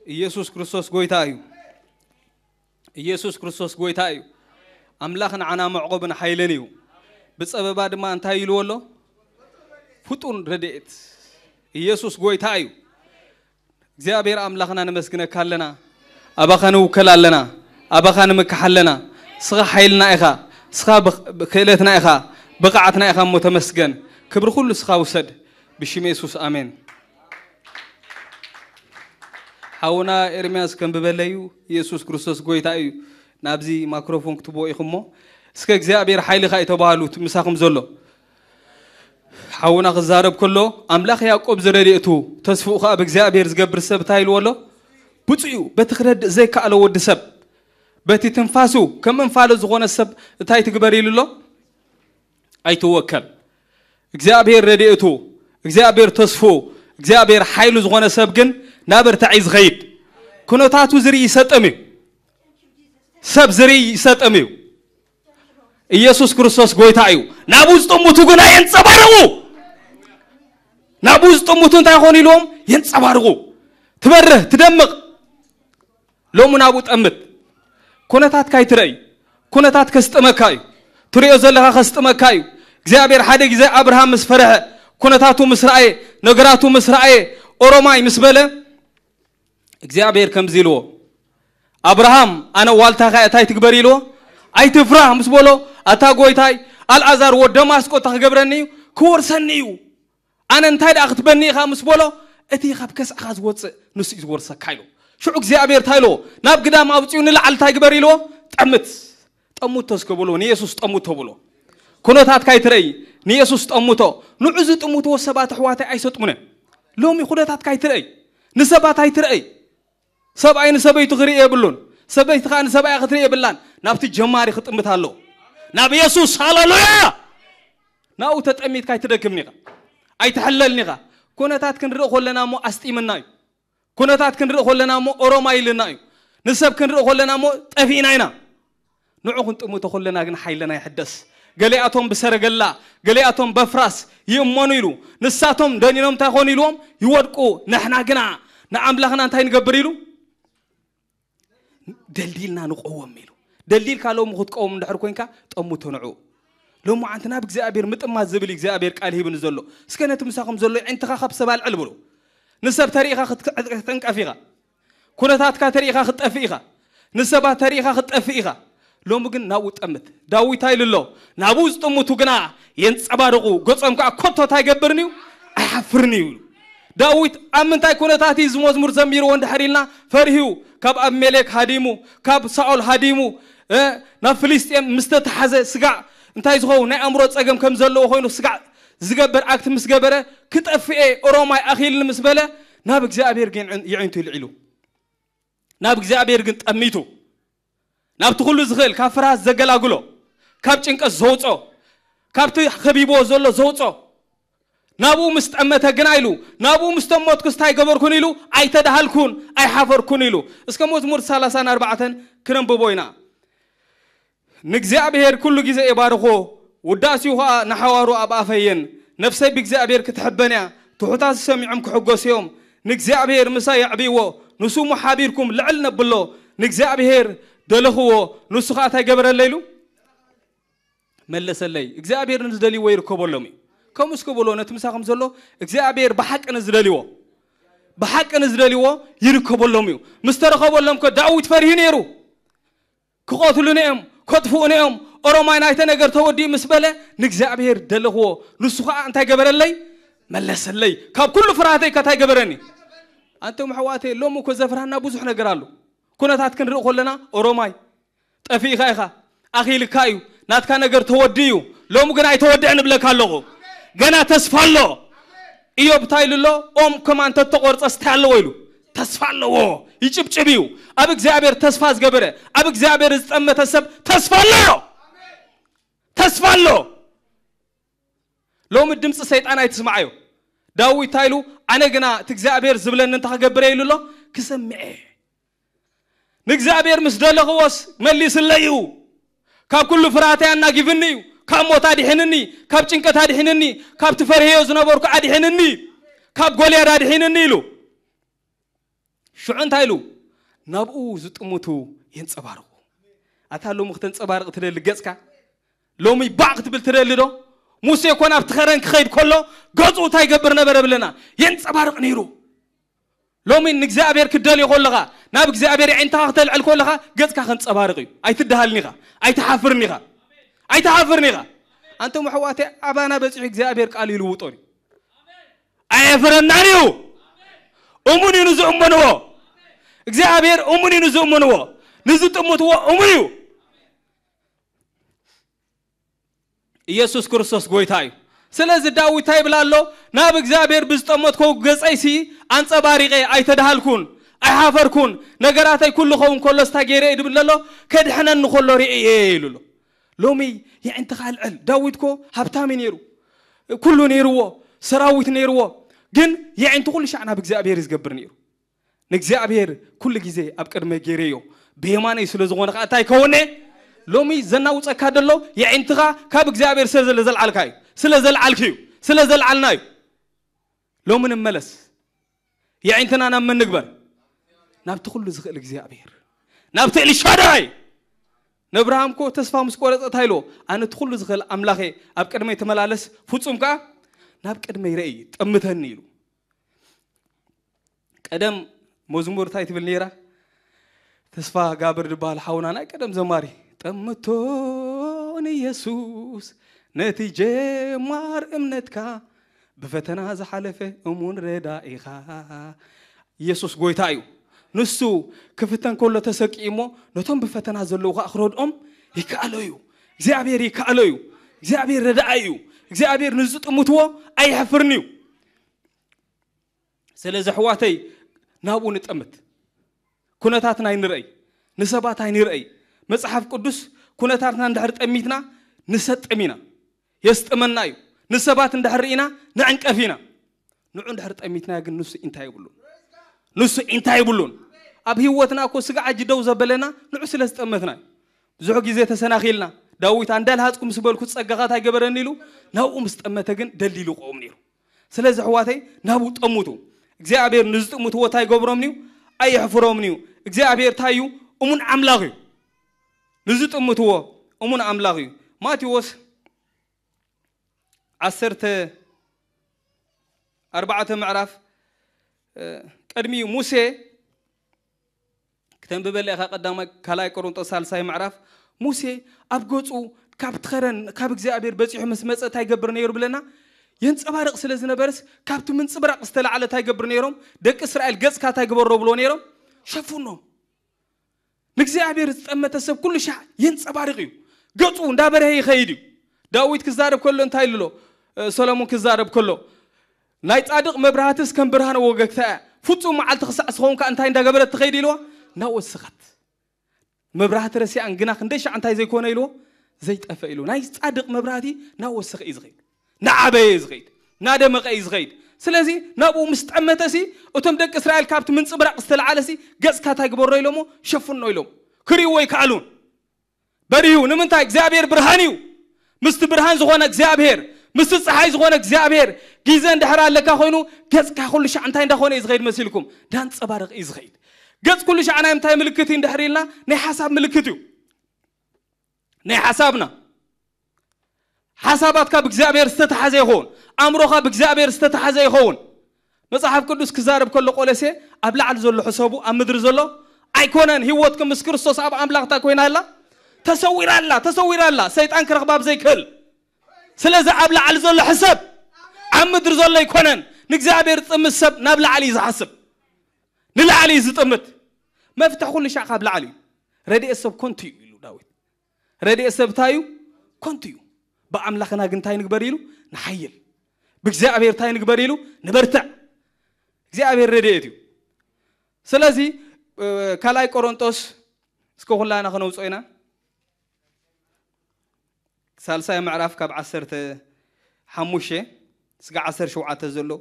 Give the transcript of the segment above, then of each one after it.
ኢየሱስ ክርስቶስ ጎይታ እዩ። ኢየሱስ ክርስቶስ ጎይታ እዩ። ኣምላኽ ንዓና መዕቆብን ሓይልን እዩ። ብጸበባ ድማ እንታይ ኢልዎ ኣሎ? ፍጡን ረድኤት። ኢየሱስ ጎይታ እዩ። እግዚኣብሔር ኣምላኽና ነመስግነካ ኣለና። ኣባኻ ንውከል ኣለና። ኣባኻ ንምክሕ ኣለና። ስኻ ሓይልና ኢኻ። ስኻ ብኽ-፣ ክእለትና ኢኻ። ብቕዓትና ኢኻ እሞ ተመስገን። ክብሪ ኩሉ ስኻ ውሰድ። ብሽም የሱስ ኣሜን። ሓውና ኤርምያስ ከም ብበለዩ ኢየሱስ ክርስቶስ ጎይታ እዩ። ናብዚ ማክሮፎን ክትቦ ኢኹሞ። እስከ እግዚኣብሔር ሓይልኻ እዩ ተባሃሉ ምሳኹም ዘሎ። ሓውና ክዛረብ ከሎ ኣምላኽ ያዕቆብ ዝረድኤቱ ተስፍኡ ኸኣ ብእግዚኣብሔር ዝገብር ሰብ እንታይ ኢልዎ ኣሎ? ብፁዕ እዩ በቲ ክረድእ ዘይከኣሎ ወዲ ሰብ። በቲ ትንፋሱ ከም እንፋሎ ዝኾነ ሰብ እንታይ ትግበር ኢሉ ኣሎ? ኣይትወከል። እግዚኣብሔር ረድኤቱ፣ እግዚኣብሔር ተስፍኡ፣ እግዚኣብሔር ሓይሉ ዝኾነ ሰብ ግን ናብ እርታዒ ዝኸይድ። ኩነታቱ ዝርኢ ይሰጥም እዩ። ሰብ ዝርኢ ይሰጥም እዩ። ኢየሱስ ክርስቶስ ጎይታ እዩ። ናብኡ ዝጥምቱ ግና የንጸባርቑ። ናብኡ ዝጥምቱ እንታይ ኾኑ ኢልዎም? የንጸባርቑ። ትበርህ፣ ትደምቕ። ሎሚ ናብኡ ጠምት። ኩነታትካ ኣይትረእይ። ኩነታት ከስጥመካ እዩ። ትሪኦ ዘለኻ ከስጥመካ እዩ። እግዚኣብሔር ሓደ ግዜ ኣብርሃም ምስ ፈርሐ፣ ኩነታቱ ምስ ረኣየ፣ ነገራቱ ምስ ረኣየ፣ ኦሮማይ ምስ በለ፣ እግዚኣብሔር ከምዚ ኢልዎ፣ ኣብርሃም፣ ኣነ ዋልታኻ እየ፣ እንታይ ትግበር ኢልዎ? ኣይትፍራህ ምስ በሎ፣ ኣታ ጎይታይ፣ ኣልኣዛር ወዲ ደማስቆ እንታይ ክገብረኒ እዩ? ክወርሰኒ እዩ። ኣነ እንታይ ደኣ ክትበኒ ኢኻ ምስ በሎ፣ እቲ ካብ ከስዕኻ ዝወፅእ ንሱ እዩ ዝወርሰካ ኢልዎ። ሽዑ እግዚኣብሔር እንታይ ኢልዎ? ናብ ግዳም ኣውፂኡ ንላዕሊ እንታይ ግበር ኢልዎ? ጠምት። ጠምቶ እስከ በልዎ፣ ንየሱስ ጠምቶ በልዎ። ኩነታትካ ኣይትረእይ፣ ንየሱስ ጠምቶ። ንዑ ዝጥምትዎ ሰባት ኣሕዋተይ ኣይሰጥሙን እዮም። ሎሚ ኩነታትካ ኣይትረእይ፣ ንሰባት ኣይትረእይ። ሰብኣይ ንሰበይቱ ክርኢ የብሉን፣ ሰበይቲ ኸዓ ንሰብኣያ ክትርኢ የብላን። ናብቲ ጀማሪ ክጥምት ኣለዎ፣ ናብ የሱስ። ሃሌሉያ! ናብኡ ተጠሚትካ ኣይትደክምን ኢኻ፣ ኣይትሕለልን ኢኻ። ኩነታት ክንርኢ ከለና እሞ ኣስጢምና እዩ። ኩነታት ክንርኢ ከለና እሞ ኦሮማ ኢልና እዩ። ንሰብ ክንርኢ ከለና እሞ ጠፊእና ኢና። ንዑ ክንጥምቶ ከለና ግን ሓይልና ይሕደስ። ገሊኣቶም ብሰረገላ፣ ገሊኣቶም በፍራስ ይእመኑ ኢሉ። ንሳቶም ደኒኖም እንታይ ኾኑ ኢልዎም? ይወድቁ። ንሕና ግና ንኣምላኽና እንታይ ንገብር ኢሉ? ደልዲልና ንቆወም ኢሉ። ደልዲልካ ሎሚ ክትቆወም እንድሕር ኮንካ፣ ጠምቶ ንዑ። ሎሚ ዓንቲ ናብ እግዚኣብሔር ምጥማት ዝብል እዩ እግዚኣብሔር ቃል ሂብኒ ዘሎ። እስከ ነቲ ምሳኹም ዘሎ የዒንትኻ ካብ ሰብ ኣልዕል ብሉ። ንሰብ ተሪኢኻ ክትክ-፣ ክትዕንቀፍ ኢኻ። ኩነታትካ ተሪኢኻ ክትጠፍእ ኢኻ። ንሰባት ተሪኢኻ ክትጠፍእ ኢኻ። ሎሚ ግን ናብኡ ጠምት። ዳዊት እንታይ ኢሉ ኣሎ? ናብኡ ዝጥምቱ ግና የንጸባርቑ፣ ገጾም ከኣ ኮቶ እንታይ ኣይገብርን እዩ? ኣይሓፍርን እዩ። ዳዊት ኣብ ምንታይ ኩነታት እዩ እዚ መዝሙር ዘሚርዎ እንድሕር ኢልና፣ ፈሪሁ፣ ካብ ኣቢሜሌክ ሃዲሙ፣ ካብ ሳኦል ሃዲሙ፣ እ፣ ናብ ፍልስጤም ምስ ተተሓዘ ስጋዕ እንታይ ዝኸውን ናይ ኣእምሮ ጸገም ከም ዘለዎ ኮይኑ ስጋዕ ዝገብር ኣክት ምስ ገበረ፣ ክጠፍኤ ኦሮማይ ኣኺልኒ ምስ በለ፣ ናብ እግዚኣብሔር ግን የዒንቱ ይልዒሉ። ናብ እግዚኣብሔር ግን ጠሚቱ፣ ናብቲ ኩሉ ዝኽእል ካብ ፍርሃት ዘገላግሎ፣ ካብ ጭንቀት ዘውጾ፣ ካብቲ ከቢብዎ ዘሎ ዘውጾ፣ ናብኡ ምስ ጠመተ ግና ኢሉ፣ ናብኡ ምስ ተሞትኩስ እንታይ ገበርኩን ኢሉ፣ ኣይተዳሃልኩን፣ ኣይሓፈርኩን ኢሉ። እስከ መዝሙር ሰላሳን ኣርባዕተን ክነንብቦ ኢና። ንእግዚኣብሔር ኩሉ ግዜ የባርኾ፣ ውዳሴኡ ኸኣ ንሓዋሩ ኣብ ኣፈየን። ነፍሰይ ብእግዚኣብሔር ክትሕበን እያ፣ ትሑታት ዝሰሚዖም ክሕጎሱ እዮም። ንእግዚኣብሔር ምሳይ ኣዕብይዎ፣ ንስሙ ሓቢርኩም ልዕል ነብሎ። ንእግዚኣብሔር ደለኽዎ፣ ንሱ ኸኣ እንታይ ገበረለይ ኢሉ? መለሰለይ። እግዚኣብሔር ንዝደልይዎ ይርከበሎም እዩ። ከምኡ እስከ በሎ፣ ነቲ ምሳኹም ዘሎ እግዚኣብሔር ብሓቂ ንዝደልይዎ፣ ብሓቂ ንዝደልይዎ ይርከበሎም እዩ። ምስ ተረኸበሎም ከ ዳዊት ፈሪሁ ነይሩ። ክቐትሉኒ እዮም፣ ከጥፍኡኒ እዮም፣ ኦሮማይ ናይተ ነገር ተወዲኡ ምስ በለ፣ ንእግዚኣብሔር ደለኽዎ፣ ንሱ ኸዓ እንታይ ገበረለይ? መለሰለይ። ካብ ኩሉ ፍርሃተይ ከ እንታይ ገበረኒ? ኣንቶም ኣሕዋተይ፣ ሎሚ እኮ ዘፍርሃና ብዙሕ ነገር ኣሎ። ኩነታት ክንርኢ ከለና፣ ኦሮማይ፣ ጠፊእኻ ኢኻ፣ ኣኺልካ እዩ፣ ናትካ ነገር ተወዲኡ እዩ። ሎሚ ግን ኣይተወድአን እብለካ ኣለኹ። ገና ተስፋ ኣሎ። ኢዮብ እንታይ ኢሉ ኣሎ? ኦም ከማን እንተተቖርጸስ እንታይ ኣለዎ ኢሉ? ተስፋ ኣለዎ። ይጭብጭብ እዩ። ኣብ እግዚኣብሔር ተስፋ ዝገበረ፣ ኣብ እግዚኣብሔር ዝጠመተ ሰብ ተስፋ ኣሎ። ተስፋ ኣሎ። ሎሚ ድምፂ ሰይጣን ኣይትስማዓዮ። ዳዊት እንታይ ኢሉ? ኣነ ግና እቲ እግዚኣብሔር ዝብለኒ እንታይ ክገብር እየ ኢሉ ኣሎ? ክሰምዕ እየ። ንእግዚኣብሔር ምስ ደለኽዎስ መሊስለይ እዩ። ካብ ኩሉ ፍርሃተይ ኣናጊፍኒ እዩ። ካብ ሞት ኣድሒንኒ፣ ካብ ጭንቀት ኣድሒንኒ፣ ካብቲ ፈርሄዮ ዝነበርኩ ኣድሒንኒ፣ ካብ ጎልያድ ኣድሒንኒ ኢሉ። ሽዑ እንታይ ኢሉ? ናብኡ ዝጥምቱ የንጸባርቑ። ኣታ ሎሚ ክተንጸባርቕ ትደሊ ገጽካ? ሎሚ ባዕ ክትብል ትደሊ ዶ? ሙሴ እኮ ናብቲ ከረን ክኸይድ ከሎ ገጹ እንታይ ይገብር ነበረ ብለና? የንጸባርቕ ነይሩ። ሎሚ ንእግዚኣብሔር ክትደልዮ ከለኻ፣ ናብ እግዚኣብሔር የዒንትኻ ክተልዕል ከለኻ ገጽካ ከንጸባርቕ እዩ። ኣይትደሃልን ኢኻ፣ ኣይትሓፍርን ኢኻ፣ ኣይትሓፍርን ኢኻ። ኣንቱም ኣሕዋተይ፣ ኣባና በጺሑ እግዚኣብሔር ቃል ይልውጦ እዩ። ኣየፍረናን እዩ። እሙን እዩ ንዝእመንዎ። እግዚኣብሔር እሙን እዩ ንዝእመንዎ። ንዝጥምትዎ እሙን እዩ። ኢየሱስ ክርስቶስ ጎይታ እዩ። ስለዚ ዳዊት እንታይ ይብል ኣሎ? ናብ እግዚኣብሔር ብዝጠመትኮ ገጸይሲ ኣንጸባሪቐ ኣይተድሃልኩን፣ ኣይሓፈርኩን። ነገራተይ ኩሉ ኸውን ከሎስ እንታይ ገይረ እየ ድብል ዘሎ? ከድሕነኒ ከሎ ርእየ እየ ኢሉ ኣሎ። ሎሚ የዒንትኻ ኣልዕል። ዳዊት ኮ ሃብታም እዩ ነይሩ፣ ኩሉ ነይርዎ፣ ሰራዊት ነይርዎ። ግን የዒንቱ ኩሉ ሻዕ ናብ እግዚኣብሔር እዩ ዝገብር ነይሩ። ንእግዚኣብሔር ኩሉ ግዜ ኣብ ቅድመይ ገይረዮ፣ ብየማነይ ስለ ዝኾነ ኸዓ እንታይ ይከውነ? ሎሚ ዘናውፀካ ደሎ የዒንትኻ ካብ እግዚኣብሔር ስለ ዘለ ዘልዓልካ እዩ፣ ስለ ዘልዓልክ እዩ፣ ስለ ዘልዓልና እዩ። ሎሚ ንመለስ። የዒንትና ናብ መን ንግበር? ናብቲ ኩሉ ዝኽእል እግዚኣብሔር፣ ናብቲ ኤልሻዳይ። ነብርሃም እኮ ተስፋ ምስ ቆረጸ እንታይ ኢልዎ? ኣነ እቲ ኩሉ ዝኽእል ኣምላኸ ኣብ ቅድመይ ተመላለስ፣ ፍጹም ከኣ ናብ ቅድመይ ረእይ፣ ጠምተኒ ኢሉ። ቀደም መዝሙር እንታይ ትብል ነይራ? ተስፋ ጋብር ዝበሃል ሓውና ናይ ቀደም ዘማሪ፣ ጠምቶ ንየሱስ ነቲ ጀማር እምነትካ፣ ብፈተና ዝሓለፈ እሙን ረዳኢኻ። ኢየሱስ ጎይታ እዩ። ንሱ ክፍተን ከሎ ተሰቂዩ እሞ ነቶም ብፈተና ዘለዉ ኸዓ ክረድኦም ይከኣሎ እዩ። እግዚኣብሔር ይከኣሎ እዩ። እግዚኣብሔር ረዳኢ እዩ። እግዚኣብሔር ንዝጥምትዎ ኣይሕፍርን እዩ። ስለዚ ኣሕዋተይ ናብኡ ንጠምት። ኩነታትና ኣይንርአይ፣ ንሰባት ኣይንርአይ። መጽሓፍ ቅዱስ ኩነታትና እንድሕር ጠሚትና ንሰጥም ኢና፣ የስጥመና እዩ። ንሰባት እንድሕር ርኢና ንዕንቀፍ ኢና። ንዑ እንድሕር ጠሚትናዮ ግን ንሱ ኢንታ የብሉን፣ ንሱ ኢንታ የብሉን። ኣብ ህይወትና እኮ ስጋዕ ሕጂ ደው ዘበለና ንዑ ስለ ዝጠመትና እዩ። ብዙሕ ግዜ ተሰናኺልና፣ ዳዊት ኣንዳልሃጽኩ ምስ በልኩ ጸጋኻ እንታይ ገበረኒ ኢሉ፣ ናብኡ ምስ ጠመተ ግን ደልዲሉ ቆም ነይሩ። ስለዚ ኣሕዋተይ ናብኡ ጠምቱ። እግዚኣብሔር ንዝጥምትዎ እንታይ ይገብሮም እዩ? ኣየሕፍሮምን እዩ። እግዚኣብሔር እንታይ እዩ? እሙን ኣምላኽ እዩ። ንዝጥምትዎ እሙን ኣምላኽ እዩ። ማቴዎስ ዓሰርተ ኣርባዕተ ምዕራፍ፣ እ፣ ቀድሚኡ ሙሴ ክተንብበለ ኢኻ። ቀዳማይ ካልኣይ ቆሮንጦስ ሳልሳይ ምዕራፍ ሙሴ ኣብ ገጹ ካብ ትኸረን ካብ እግዚኣብሔር በጺሑ ምስ መጸ እንታይ ይገብር ነይሩ ብለና? የንጸባርቕ ስለ ዝነበረስ ካብቲ ምንጽብራቕ ዝተላዕለ እንታይ ይገብር ነይሮም? ደቂ እስራኤል ገጽካ እንታይ ግበሮ ብሎ ነይሮም? ሸፍኖም። ንእግዚኣብሔር ዝጠመተ ሰብ ኩሉ ሻዕ የንጸባርቕ እዩ። ገጹ እንዳበርሀ ይኸይድ እዩ። ዳዊት ክዛረብ ከሎ እንታይ ኢሉ ኣሎ? እ፣ ሰሎሞን ክዛረብ ከሎ፣ ናይ ጻድቕ መብራህትስ ከም ብርሃን ወገግታ እያ፣ ፍጹም መዓልቲ ክሳዕ ዝኸውን ከኣ እንታይ እንዳገበረት ትኸይድ ኢልዋ? እናወሰኸት። መብራህቲ ረሲኣን ግና ክንደይ ሻዕ እንታይ ዘይኮነ ኢልዎ? ዘይጠፈ ኢልዎ። ናይ ጻድቕ መብራህቲ እናወሰኸ እዩ ዝኸይድ፣ እናዓበየ እዩ ዝኸይድ፣ እናደመቐ እዩ ዝኸይድ። ስለዚ ናብኡ ምስ ጠመተሲ እቶም ደቂ እስራኤል ካብቲ ምንጽብራቕ ዝተላዓለሲ ገጽካ እንታይ ግበሮ ኢሎሞ? ሸፍኖ ኢሎም። ክርእይዎ ኣይከኣሉን። በሪሁ። ንምንታይ? እግዚኣብሔር ብርሃን እዩ። ምስቲ ብርሃን ዝኾነ እግዚኣብሔር፣ ምስቲ ፀሓይ ዝኾነ እግዚኣብሔር ግዜ እንድሕር ኣለካ ኮይኑ ገፅካ ኩሉ ሻዕ እንታይ እንዳኾነ እዩ ዝኸይድ መሲልኩም? ዳንፀባረቕ እዩ ዝኸይድ። ገፅ ኩሉ ሻዕ ናይ ምንታይ ምልክት እዩ እንድሕር ኢልና ናይ ሓሳብ ምልክት እዩ። ናይ ሓሳብና ሓሳባትካ ብእግዚኣብሔር ዝተተሓዘ ይኸውን። ኣእምሮኻ ብእግዚኣብሔር ዝተተሓዘ ይኸውን። መጽሓፍ ቅዱስ ክዛረብ ከሎ ቆለሴ ኣብ ላዕሊ ዘሎ ሕሰቡ ኣብ ምድሪ ዘሎ ኣይኮነን። ህይወትኩም ምስ ክርስቶስ ኣብ ኣምላኽ እንታይ ኮይና ኣላ? ተሰዊራ ኣላ፣ ተሰዊራ ኣላ። ሰይጣን ክረኽባ ኣብ ዘይክእል። ስለዚ ኣብ ላዕሊ ዘሎ ሕሰብ ኣብ ምድሪ ዘሎ ኣይኮነን። ንእግዚኣብሔር ዝጥምት ሰብ ናብ ላዕሊ እዩ ዝሓስብ። ንላዕሊ እዩ ዝጥምት። መፍትሒ ኩሉ ሻዕ ካብ ላዕሊ እዩ። ረድኤት ሰብ ኮንቱ እዩ ኢሉ ዳዊት። ረድኤት ሰብ እንታይ እዩ? ኮንቱ እዩ። ብኣምላኽና ግን እንታይ ንግበር ኢሉ? ንሓይል። ብእግዚኣብሔር እንታይ ንግበር ኢሉ? ንበርትዕ። እግዚኣብሔር ረድኤት እዩ። ስለዚ እ፣ ካልኣይ ቆሮንጦስ እስከ ኩላና ከነውፅኦ ኢና። ሳልሳይ ምዕራፍ ካብ ዓሰርተ ሓሙሽተ እስከ ዓሰርተ ሸውዓተ ዘሎ።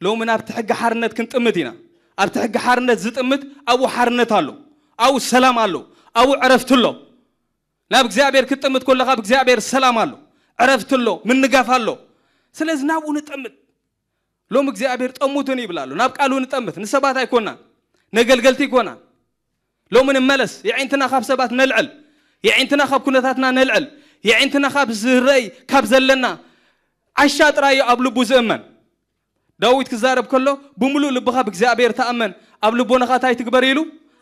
ሎሚ ናብቲ ሕጊ ሓርነት ክንጥምት ኢና። ኣብቲ ሕጊ ሓርነት ዝጥምት ኣብኡ ሓርነት ኣሎ፣ ኣብኡ ሰላም ኣሎ፣ ኣብኡ ዕረፍቲ ኣሎ። ናብ እግዚኣብሔር ክትጥምት ከለኻ ኣብ እግዚኣብሔር ሰላም ኣሎ፣ ዕረፍቲ ኣሎ፣ ምንጋፍ ኣሎ። ስለዚ ናብኡ ንጠምት። ሎም እግዚኣብሔር ጠሙትን ይብል ኣሎ። ናብ ቃሉ ንጠምት፣ ንሰባት ኣይኮናን። ነገልገልቲ ኣይኮናን። ሎሚ ንመለስ፣ የዒንትና ካብ ሰባት ነልዕል፣ የዒንትና ካብ ኩነታትና ነልዕል፣ የዒንትና ካብ ዝረይ ካብ ዘለና ዓሻ ጥራይ እዩ ኣብ ልቡ ዝእመን። ዳዊት ክዛረብ ከሎ፣ ብምሉእ ልብኻ ብእግዚኣብሔር ተኣመን፣ ኣብ ልቦናኻ እንታይ ትግበር ኢሉ?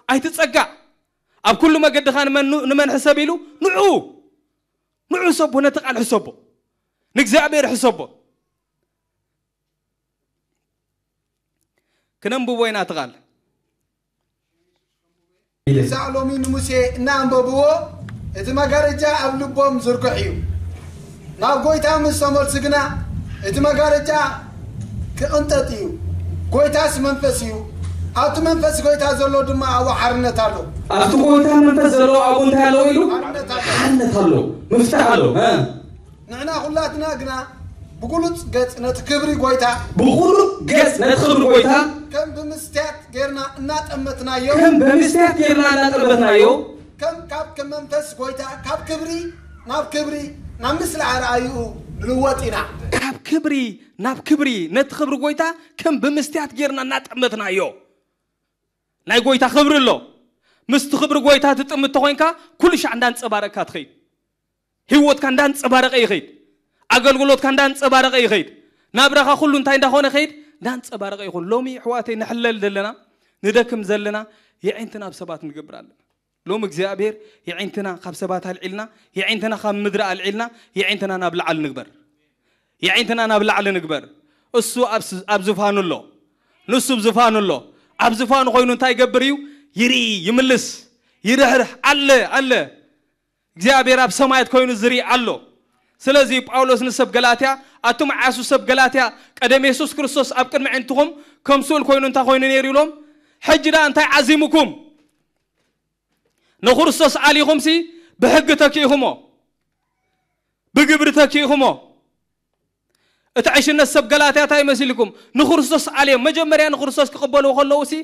ኣይትጸጋዕ። ኣብ ኩሉ መገድኻ ንመን፣ ንመን ሕሰብ ኢሉ? ንዑ። ንዑ ሕሰቦ፣ ነቲ ቃል ሕሰቦ። ንእግዚኣብሔር ሕሰቦ። ክነንብቦ ኢና እቲ ቃል። ክሳዕ ሎሚ ንሙሴ እናኣንበብዎ፣ እቲ መጋረጃ ኣብ ልቦም ዝርግሕ እዩ። ናብ ጎይታ ምስ ተመልሱ ግና፣ እቲ መጋረጃ ክቕንጠጥ እዩ። ጎይታስ መንፈስ እዩ። ኣብቲ መንፈስ ጎይታ ዘሎ ድማ ኣብኡ ሓርነት ኣሎ። ኣብቲ ጎይታ መንፈስ ዘሎ ኣብኡ እንታይ ኣለዎ ኢሉ? ሓርነት ኣሎ። ሓርነት ኣሎ። ምፍታሕ ኣሎ። እ። ንሕና ኩላትና ግና ብጉሉጽ ገጽ ነቲ ክብሪ ጎይታ ብጉሉጽ ገጽ ነቲ ክብሪ ጎይታ ከም ብምስትያት ጌርና እናጠመትናዮ፣ ከም ብምስትያት ጌርና እናጠመትናዮ፣ ከም ካብ ከም መንፈስ ጎይታ ካብ ክብሪ ናብ ክብሪ፣ ናብ ምስሊ ኣርኣይኡ ንልወጥ ኢና። ካብ ክብሪ ናብ ክብሪ፣ ነቲ ክብሪ ጎይታ ከም ብምስትያት ጌርና እናጠመትናዮ። ናይ ጎይታ ክብሪ ኣሎ። ምስቲ ክብሪ ጎይታ ትጥምት ተኾይንካ፣ ኩሉ ሻዕ እንዳንጸባረቅካ ትኸይድ። ህይወትካ እንዳንጸባረቀ ይኸይድ። ኣገልግሎትካ እንዳንጸባረቀ ይኸይድ። ናብራኻ ኩሉ እንታይ እንዳኾነ ይኸይድ? እንዳንጸባረቀ ይኹን። ሎሚ ኣሕዋተይ ንሕለል ዘለና፣ ንደክም ዘለና፣ የዒንትና ኣብ ሰባት ንገብር ኣለና። ሎሚ እግዚኣብሔር የዒንትና ካብ ሰባት ኣልዒልና፣ የዒንትና ካብ ምድሪ ኣልዒልና፣ የዒንትና ናብ ላዕሊ ንግበር። የዒንትና ናብ ላዕሊ ንግበር። እሱ ኣብ ስ-፣ ኣብ ዝፋኑ ኣሎ። ንሱ ኣብ ዝፋኑ ኣሎ። ኣብ ዝፋኑ ኮይኑ እንታይ ይገብር እዩ? ይርኢ፣ ይምልስ፣ ይርሕርሕ፣ ኣለ፣ ኣለ። እግዚኣብሔር ኣብ ሰማያት ኮይኑ ዝርኢ ኣሎ። ስለዚ ጳውሎስ ንሰብ ገላትያ፣ ኣቱም ዓያሱ ሰብ ገላትያ፣ ቀደም የሱስ ክርስቶስ ኣብ ቅድሚ ኣዒንትኹም ከም ስኡል ኮይኑ እንታይ ኮይኑ ነይሩ ኢሎም? ሕጂ ደኣ እንታይ ዓዚሙኩም? ንክርስቶስ ኣሊኹምሲ ብሕጊ ተኪእኹሞ፣ ብግብሪ ተኪእኹሞ። እቲ ዕሽነት ሰብ ገላትያ እንታይ መሲልኩም? ንክርስቶስ ኣልዮም። መጀመርያ ንክርስቶስ ክቕበልዎ ከለዉ ሲ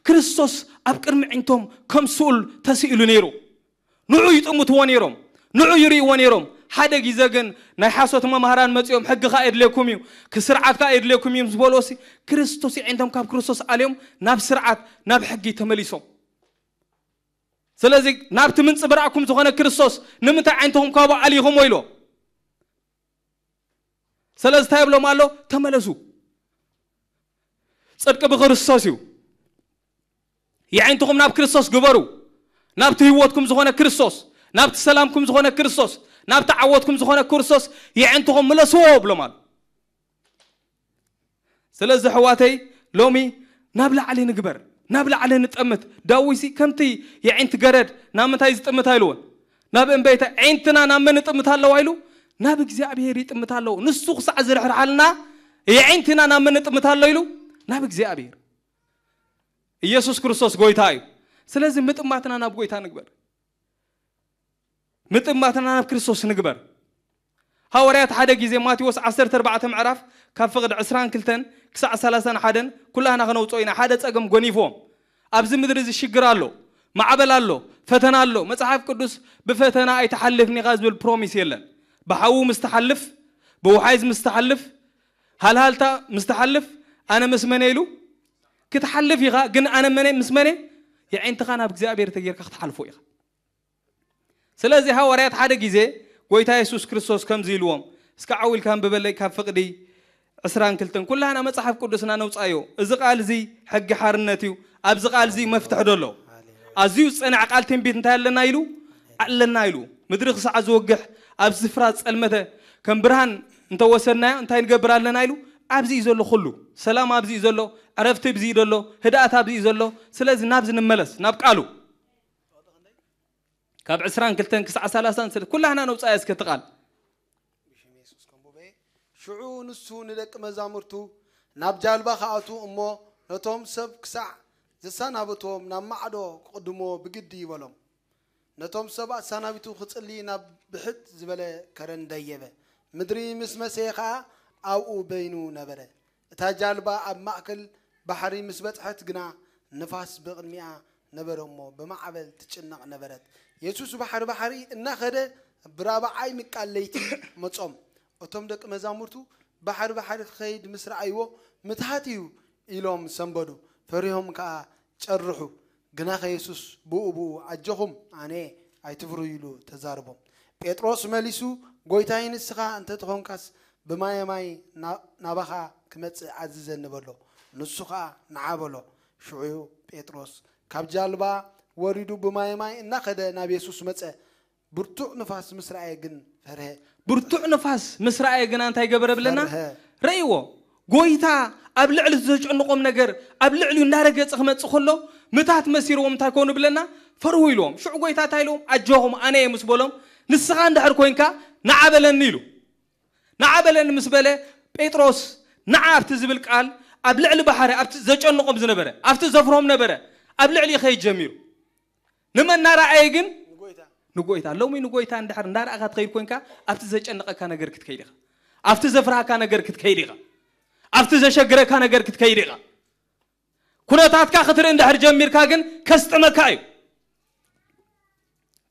ክርስቶስ ኣብ ቅድሚ ኣዒንቶም ከም ስኡል ተስኢሉ ነይሩ። ንዑ ይጥምትዎ ነይሮም፣ ንዑ ይርእይዎ ነይሮም። ሓደ ግዜ ግን ናይ ሓሶት መምህራን መጺኦም፣ "ሕጊ ከኣ የድልየኩም እዩ፣ ስርዓት ከኣ የድልየኩም እዩ" ምስ በልዎ ሲ ክርስቶስ የዒንቶም ካብ ክርስቶስ ኣልዮም ናብ ስርዓት፣ ናብ ሕጊ ተመሊሶም። ስለዚ ናብቲ ምንጽብራቕኩም ዝኾነ ክርስቶስ ንምንታይ ዓይንትኹም ካብኡ ኣሊኹምዎ ኢሎ? ስለዚ እንታይ ይብሎም ኣሎ? ተመለሱ። ጽድቂ ብክርስቶስ እዩ። የዒንትኹም ናብ ክርስቶስ ግበሩ። ናብቲ ህይወትኩም ዝኾነ ክርስቶስ፣ ናብቲ ሰላምኩም ዝኾነ ክርስቶስ፣ ናብቲ ዓወትኩም ዝኾነ ክርስቶስ የዒንትኹም ምለስዎ ብሎም ኣሎ። ስለዚ ኣሕዋተይ ሎሚ ናብ ላዕሊ ንግበር፣ ናብ ላዕሊ ንጠምት። ዳዊትሲ ከምቲ የዒንቲ ገረድ ናብ ምንታይ ዝጥምት ኣይልዎን? ናብ እምበይታ። ዒንትና ናብ መን ይጥምት ኣለዋ ኢሉ? ናብ እግዚኣብሔር ይጥምት ኣለዎ። ንሱ ክሳዕ ዝርሕርሓልና የዒንትና ናብ መን ይጥምት ኣሎ ኢሉ? ናብ እግዚኣብሔር። ኢየሱስ ክርስቶስ ጎይታ እዩ። ስለዚ ምጥማትና ናብ ጎይታ ንግበር። ምጥማትና ናብ ክርስቶስ ንግበር። ሃዋርያት ሓደ ግዜ ማቴዎስ ዓሰርተ ኣርባዕተ ምዕራፍ ካብ ፍቕዲ ዕስራን ክልተን ክሳዕ ሰላሳን ሓደን ኩላህና ከነውፅኦ ኢና። ሓደ ፀገም ጎኒፍዎም። ኣብዚ ምድሪ እዚ ሽግር ኣሎ፣ ማዕበል ኣሎ፣ ፈተና ኣሎ። መጽሓፍ ቅዱስ ብፈተና ኣይትሓልፍን ኢኻ ዝብል ፕሮሚስ የለን። ብሓዊ ምስ ትሓልፍ፣ ብውሓይዝ ምስ ትሓልፍ፣ ሃልሃልታ ምስ ትሓልፍ፣ ኣነ ምስ መነ ኢሉ ክትሓልፍ ኢኻ፣ ግን ኣነ መነ ምስ መነ? የዒንትኻ ናብ እግዚኣብሔር ተጌርካ ክትሓልፎ ኢኻ። ስለዚ ሃዋርያት ሓደ ግዜ ጎይታ የሱስ ክርስቶስ ከምዚ ኢልዎም፣ እስከ ዓው ኢልካ ኣንብበለይ ካብ ፍቕዲ ዕስራን ክልተን። ኩላህና መጽሓፍ ቅዱስና ነውጻዮ። እዚ ቃል እዚ ሕጊ ሓርነት እዩ። ኣብዚ ቃል እዚ መፍትሒ ዶ ኣሎ? ኣዝዩ ዝጸንዐ ቃል ትንቢት እንታይ ኣለና ኢሉ? ኣለና ኢሉ። ምድሪ ክሳዕ ዝወግሕ ኣብ ስፍራ ጸልመተ ከም ብርሃን እንተወሰድናዮ እንታይ ንገብር ኣለና ኢሉ? ኣብዚ እዩ ዘሎ ኩሉ። ሰላም ኣብዚ እዩ ዘሎ፣ ዕረፍቲ ኣብዚ እዩ ዘሎ፣ ህድኣት ኣብዚ እዩ ዘሎ። ስለዚ ናብዚ ንመለስ፣ ናብ ቃሉ። ካብ ዕስራን ክልተን ክሳዕ ሰላሳን ስለ ኩላህና ነውጻያ እስከ እቲ ቃል። ብሽም የሱስ ከም ቦበየ። ሽዑ ንሱ ንደቂ መዛሙርቱ ናብ ጃልባ ክኣትዉ እሞ ነቶም ሰብ ክሳዕ ዘሰናበትዎም ናብ ማዕዶ ክቕድምዎ ብግዲ ይበሎም። ነቶም ሰብ ኣሰናቢቱ ክጽሊ ናብ ብሕት ዝበለ ከረን ደየበ። ምድሪ ምስ መሰየ ኸኣ ኣብኡ በይኑ ነበረ። እታ ጃልባ ኣብ ማእከል ባሕሪ ምስ በጽሐት ግና፣ ንፋስ ብቕድሚኣ ነበረ እሞ ብማዕበል ትጭነቕ ነበረት። የሱስ ባሕሪ ባሕሪ እናኸደ ብራብዓይ ምቃል ለይቲ መጾም። እቶም ደቂ መዛሙርቱ ባሕሪ ባሕሪ ክኸይድ ምስ ረኣይዎ፣ "ምትሃት እዩ" ኢሎም ሰንበዱ። ፈሪሆም ከኣ ጨርሑ። ግናኸ የሱስ ብኡ ብኡ ኣጆኹም ኣነ ኣይትፍርሁ ኢሉ ተዛርቦም። ጴጥሮስ መሊሱ ጎይታይ ንስኻ እንተትኾንካስ ብማየ ማይ ናባኻ ክመጽእ ኣዝዘኒ በሎ። ንሱ ኸኣ ንዓ በሎ። ሽዑ ጴጥሮስ ካብ ጃልባ ወሪዱ ብማየ ማይ እናኸደ ናብ የሱስ መጸ። ብርቱዕ ንፋስ ምስ ረኣየ ግን ፈርሀ። ብርቱዕ ንፋስ ምስ ረኣየ ግና እንታይ ገበረ ብለና? ፈርሀ። ረእይዎ። ጎይታ ኣብ ልዕሊ ዘጨንቆም ነገር ኣብ ልዕሊኡ እንዳረገጸ ክመጽእ ከሎ ምታት መሲርዎም እንታይ ኮኑ ብለና? ፈርሁ ኢልዎም። ሽዑ ጎይታ እንታይ ኢልዎም? ኣጆኹም ኣነ እየ ምስ በሎም ንስኻ እንድሕር ኮይንካ ንዓ በለኒ ኢሉ። ንዓ በለኒ ምስ በለ ጴጥሮስ ንዓ ኣብቲ ዝብል ቃል ኣብ ልዕሊ ባሕሪ ኣብቲ ዘጨንቆም ዝነበረ ኣብቲ ዘፍርሆም ነበረ ኣብ ልዕሊ ይኸይድ ጀሚሩ። ንመን እናረኣየ ግን? ንጎይታ። ሎሚ ንጎይታ እንድሕር እንዳረኣኻ ትኸይድ ኮንካ ኣብቲ ዘጨንቐካ ነገር ክትከይድ ኢኻ። ኣብቲ ዘፍርሃካ ነገር ክትከይድ ኢኻ። ኣብቲ ዘሸግረካ ነገር ክትከይድ ኢኻ። ኩነታትካ ክትርኢ እንድሕር ጀሚርካ ግን ከስጥመካ እዩ።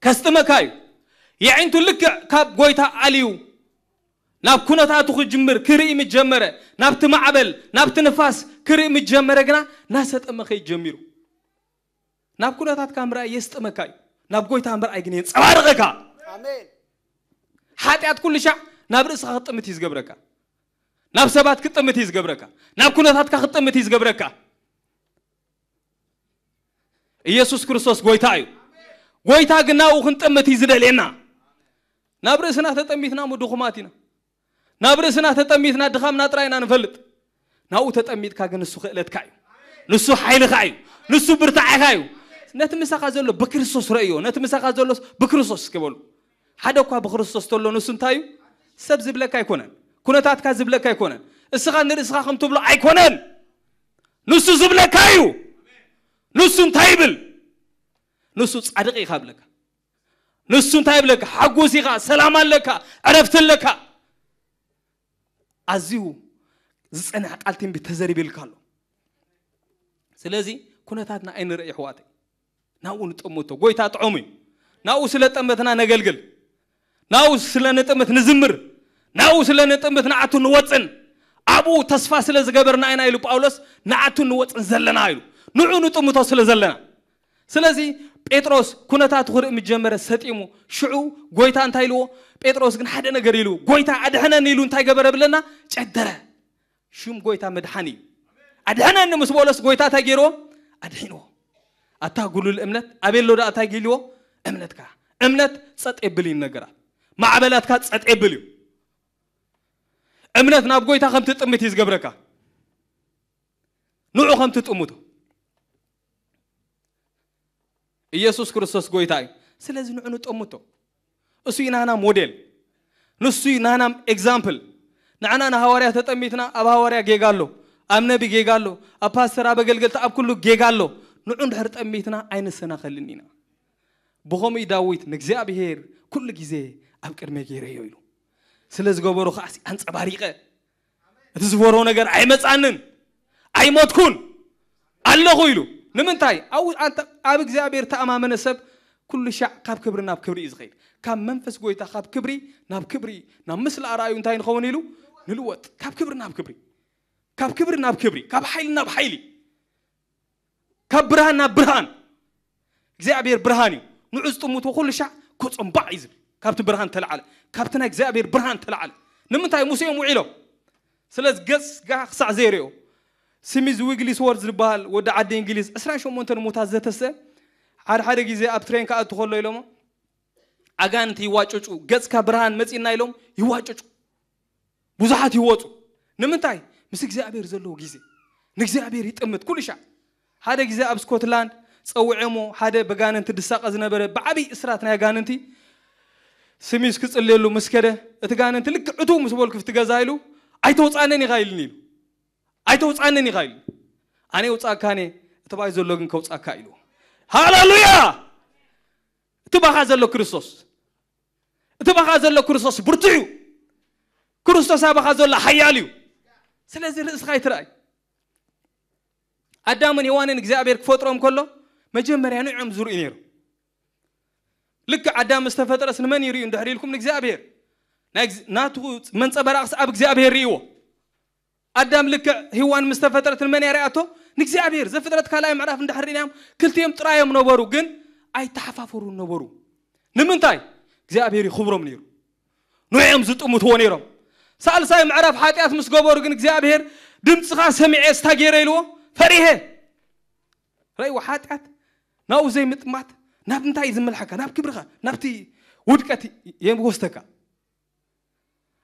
ከስጥመካ እዩ። የዒንቱ ልክዕ ካብ ጎይታ ኣልዩ ናብ ኩነታቱ ክጅምር ክርኢ ምስ ጀመረ፣ ናብቲ ማዕበል ናብቲ ንፋስ ክርኢ ምስ ጀመረ ግና እናሰጠመ ከይድ ጀሚሩ። ናብ ኩነታትካ ምርኣይ የስጥመካ እዩ። ናብ ጎይታ ምርኣይ ግን የንጸባርቐካ። ኣሜን። ሓጢኣት ኩሉ ሻዕ ናብ ርእስኻ ክትጥምት እዩ ዝገብረካ። ናብ ሰባት ክትጥምት እዩ ዝገብረካ። ናብ ኩነታትካ ክትጥምት እዩ ዝገብረካ። ኢየሱስ ክርስቶስ ጎይታ እዩ። ጎይታ ግን ናብኡ ክንጥምት እዩ ዝደልየና። ናብ ርእስና ተጠሚትና እሞ ድኹማት ኢና። ናብ ርእስና ተጠሚትና ድኻምና ጥራይ ኢና ንፈልጥ። ናብኡ ተጠሚጥካ ግን ንሱ ክእለትካ እዩ። ንሱ ሓይልኻ እዩ። ንሱ ብርታዕኻ እዩ። ነቲ ምሳኻ ዘሎ ብክርስቶስ ረእዮ። ነቲ ምሳኻ ዘሎስ ብክርስቶስ እስከ በሉ። ሓደ እኳ ብክርስቶስ ተሎ ንሱ እንታይ እዩ? ሰብ ዝብለካ ኣይኮነን። ኩነታትካ ዝብለካ ኣይኮነን። እስኻ ንርእስኻ ከም ትብሎ ኣይኮነን። ንሱ ዝብለካ እዩ። ንሱ እንታይ ይብል? ንሱ ጻድቕ ኢኻ ብለካ። ንሱ እንታይ ይብለካ? ሓጎስ ኢኻ፣ ሰላም ኣለካ፣ ዕረፍቲ ኣለካ። ኣዝዩ ዝጸንሕ ቃል ትንቢት ተዘሪብልካ ኣሎ። ስለዚ ኩነታትና ኣይንርኢ ኣሕዋተይ። ናብኡ ንጠምቶ። ጎይታ ጥዑም እዩ። ናብኡ ስለ ጠመትና ነገልግል። ናብኡ ስለ ንጥምት ንዝምር። ናብኡ ስለ ንጥምት ንዓቱ ንወጽን። ኣብኡ ተስፋ ስለ ዝገበርና ኢና ኢሉ ጳውሎስ ንዓቱ ንወጽን ዘለና ኢሉ። ንዑ ንጥምቶ ስለ ዘለና። ስለዚ ጴጥሮስ ኩነታቱ ክርኢ ምስ ጀመረ ሰጢሙ። ሽዑ ጎይታ እንታይ ኢልዎ? ጴጥሮስ ግን ሓደ ነገር ኢሉ፣ ጎይታ ኣድሕነኒ ኢሉ እንታይ ገበረ ብለና? ጨደረ። ሽም ጎይታ መድሓኒ እዩ። ኣድሕነኒ ምስ በሎስ ጎይታ እንታይ ገይርዎ? ኣድሒንዎ። ኣታ ጉሉል እምነት ኣበሎ ደኣ እንታይ ገይልዎ? እምነትካ። እምነት ጸጥ የብል እዩ ነገራት። ማዕበላትካ ጸጥ የብል እዩ። እምነት ናብ ጎይታ ከም ትጥምት እዩ ዝገብረካ። ንዑ ከም ትጥምቶ። ኢየሱስ ክርስቶስ ጎይታ እዩ። ስለዚ ንዑ ንጠምቶ። እሱ እዩ ናና ሞዴል። ንሱ እዩ ናና ኤግዛምፕል። ንዓና ንሃዋርያ ተጠሚትና ኣብ ሃዋርያ ጌጋ ኣሎ፣ ኣብ ነቢ ጌጋ ኣሎ፣ ኣብ ፓስተር ኣብ ኣገልገልቲ ኣብ ኩሉ ጌጋ ኣሎ። ንዑ እንድሕር ጠሚትና ኣይንሰናኸልን ኢና። ብኸምኡ እዩ ዳዊት ንእግዚኣብሔር ኩሉ ግዜ ኣብ ቅድመይ ገይረዮ ኢሉ። ስለ ዝገበሮ ከዓሲ ኣንጸባሪቐ። እቲ ዝፈርሆ ነገር ኣይመጻንን፣ ኣይሞትኩን ኣለኹ ኢሉ። ንምንታይ? ኣብ፣ ኣንተ-፣ ኣብ እግዚኣብሔር ተኣማመነ ሰብ ኩሉ ሻዕ ካብ ክብሪ ናብ ክብሪ እዩ ዝኸይድ። ካብ መንፈስ ጎይታ ካብ ክብሪ ናብ ክብሪ፣ ናብ ምስሊ ኣርኣዩ እንታይ ንኸውን ኢሉ? ንልወጥ። ካብ ክብሪ ናብ ክብሪ፣ ካብ ክብሪ ናብ ክብሪ፣ ካብ ሓይሊ ናብ ሓይሊ፣ ካብ ብርሃን ናብ ብርሃን። እግዚኣብሔር ብርሃን እዩ። ንዑ ዝጥምቶ ኩሉ ሻዕ ኮጸምባዕ እዩ ዝብል። ካብቲ ብርሃን ተለዓለ። ካብቲ ናይ እግዚኣብሔር ብርሃን ተለዓለ። ንምንታይ? ሙሴኦም ውዒሎም። ስለዚ ገጽ ጋህ ክሳዕ ዘይርእዮ። ስሚዝ ዊግሊስወርዝ ዝበሃል ወዲ ዓዲ እንግሊዝ ዕስራን ሸሞንተን ሙታት ዘተሰ ሓደ ሓደ ግዜ ኣብ ትሬን ክኣቱ ከሎ ኢሎሞ ኣጋንንቲ ይዋጭጩ። ገጽካ ብርሃን መጺና ኢሎም ይዋጭጩ። ብዙሓት ይወጹ። ንምንታይ? ምስ እግዚኣብሔር ዘለዎ ግዜ። ንእግዚኣብሔር ይጥምት ኩሉ ሻዕ። ሓደ ግዜ ኣብ ስኮትላንድ ጸውዐሞ ሓደ በጋንንቲ ድሳቐ ዝነበረ ብዓብይ እስራት ናይ ኣጋንንቲ ስሚዝ ክጽልየሉ ምስ ከደ እቲ ጋንንቲ ልክዕ እቱ ምስ በልኩ ፍቲ ገዛ ኢሉ ኣይተውጻንን ኢኻ ኢልኒ ኢሉ። ኣይተውጻንን ኢኻ ኢሉ። ኣነ የውጻእካኔ እቲ ባይ ዘሎ ግን ከውጻእካ ኢሉ። ሃሌሉያ! እቲ ባኻ ዘሎ ክርስቶስ፣ እቲ ባኻ ዘሎ ክርስቶስ ብርቱዕ እዩ። ክርስቶስ ኣባኻ ዘሎ ሓያል እዩ። ስለዚ ርእስኻ ኣይትርኣይ። ኣዳምን ሄዋንን እግዚኣብሔር ክፈጥሮም ከሎ መጀመርያ ንዕኦም ዝርእዩ ነይሩ። ልክዕ ኣዳም ምስ ተፈጥረስ ንመን ይርእዩ እንድሕር ኢልኩም ንእግዚኣብሔር። ናይ እግዚኣብ-፣ ናቱ መንጸባራቕስ ኣብ እግዚኣብሔር ርእይዎ። ኣዳም ልክዕ ሄዋን ምስ ተፈጥረት ንመን እያ ርኣቶ? ንእግዚኣብሔር። ዘፍጥረት ካልኣይ ምዕራፍ እንድሕር ርኢናዮም፣ ክልቲኦም ጥራዮም ነበሩ፣ ግን ኣይተሓፋፈሩን ነበሩ። ንምንታይ? እግዚኣብሔር ይኽብሮም ነይሩ። ንዕኦም ዝጥምትዎ ነይሮም። ሳልሳይ ምዕራፍ ሓጢኣት ምስ ገበሩ ግን እግዚኣብሔር፣ ድምፅኻ ሰሚዐ ስታ ገይረ ኢልዎ፣ ፈሪሄ። ረእይዎ፣ ሓጢኣት ናብኡ ዘይምጥማት ናብ እንታይ እዩ ዝምልሓካ? ናብ ክብርኻ፣ ናብቲ ውድቀት የወስደካ።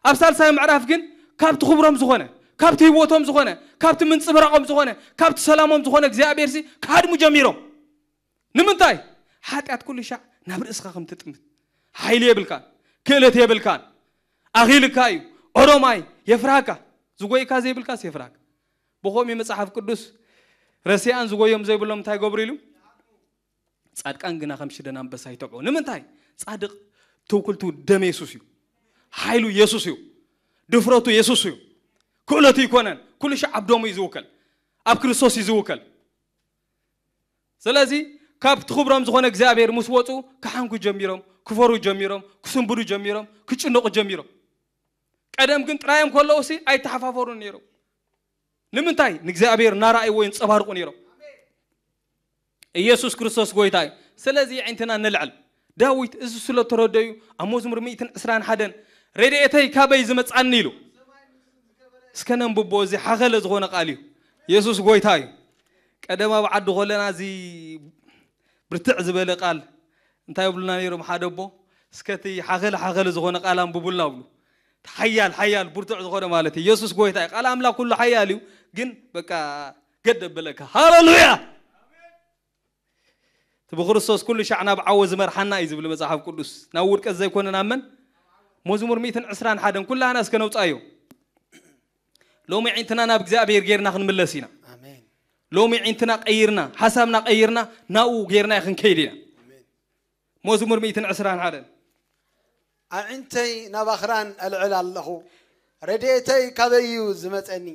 ኣብ ሳልሳይ ምዕራፍ ግን ካብቲ ክብሮም ዝኾነ፣ ካብቲ ህይወቶም ዝኾነ፣ ካብቲ ምንጽብራቖም ዝኾነ፣ ካብቲ ሰላሞም ዝኾነ እግዚኣብሔር ሲ ክሃድሙ ጀሚሮም። ንምንታይ? ሓጢኣት ኩሉ ሻዕ ናብ ርእስኻ ከም ትጥምት። ሓይሊ የብልካን፣ ክእለት የብልካን። ኣኺልካ እዩ፣ ኦሮማይ የፍርሃካ። ዝጎይካ ዘይብልካስ የፍርሃካ። ብኸምኡ መጽሓፍ ቅዱስ ረሲኣን ዝጎዮም ዘይብሎም እንታይ ገብሩ ኢሉ? ጻድቃን ግና ከም ሽደን ኣንበሳ ይተብዑ። ንምንታይ? ጻድቅ ትውክልቱ ደም የሱስ እዩ። ሓይሉ የሱስ እዩ። ድፍረቱ የሱስ እዩ። ክእለቱ ይኮነን። ኩሉ ሻዕ ኣብ ደሙ እዩ ዝውከል። ኣብ ክርስቶስ እዩ ዝውከል። ስለዚ ካብቲ ክብሮም ዝኾነ እግዚኣብሔር ምስ ወፁ ክሓንኩ ጀሚሮም፣ ክፈሩ ጀሚሮም፣ ክስንብዱ ጀሚሮም፣ ክጭነቁ ጀሚሮም። ቀደም ግን ጥራዮም ከለዉ ሲ ኣይተሓፋፈሩን ነይሮም። ንምንታይ? ንእግዚኣብሔር እናረኣይዎ የንጸባርቁ ነይሮም። ኢየሱስ ክርስቶስ ጎይታ እዩ። ስለዚ የዒንትና ንልዕል። ዳዊት እዚ ስለ ተረደዩ ኣብ መዝሙር ሚእትን ዕስራን ሓደን ረድኤተይ ካበይ ዝመጻኒ ኢሉ። እስከ ነንብቦ፣ እዚ ሓኸለ ዝኾነ ቃል እዩ። ኢየሱስ ጎይታ እዩ። ቀደም ኣብ ዓዲ ኮለና እዚ ብርትዕ ዝበለ ቃል እንታይ ይብሉና ነይሮም? ሓደ ኣቦ፣ እስከ እቲ ሓኸለ ሓኸለ ዝኾነ ቃል ኣንብቡልና ብሉ። ሓያል ሓያል ብርቱዕ ዝኾነ ማለት እዩ። ኢየሱስ ጎይታ እዩ። ቃል ኣምላኽ ኩሉ ሓያል እዩ፣ ግን በቃ ገደብ በለካ። ሃሌሉያ! እቲ ብክርስቶስ ኩሉ ሻዕ ናብ ዓወ ዝመርሓና እዩ ዝብል መጽሓፍ ቅዱስ። ናብ ውድቀት ዘይኮነ ናብ መን? መዝሙር ሚእትን ዕስራን ሓደን ኩላህና እስከ ነውጻዮ። ሎሚ ዒንትና ናብ እግዚኣብሔር ጌርና ክንምለስ ኢና። ኣሜን። ሎሚ ዒንትና ቀይርና፣ ሓሳብና ቀይርና፣ ናብኡ ጌርና ክንከይድ ኢና። ኣሜን። መዝሙር ሚእትን ዕስራን ሓደን። ኣዒንተይ ናብ ኣኽራን ኣልዕል ኣለኹ፣ ረድኤተይ ካበይ እዩ ዝመጸኒ?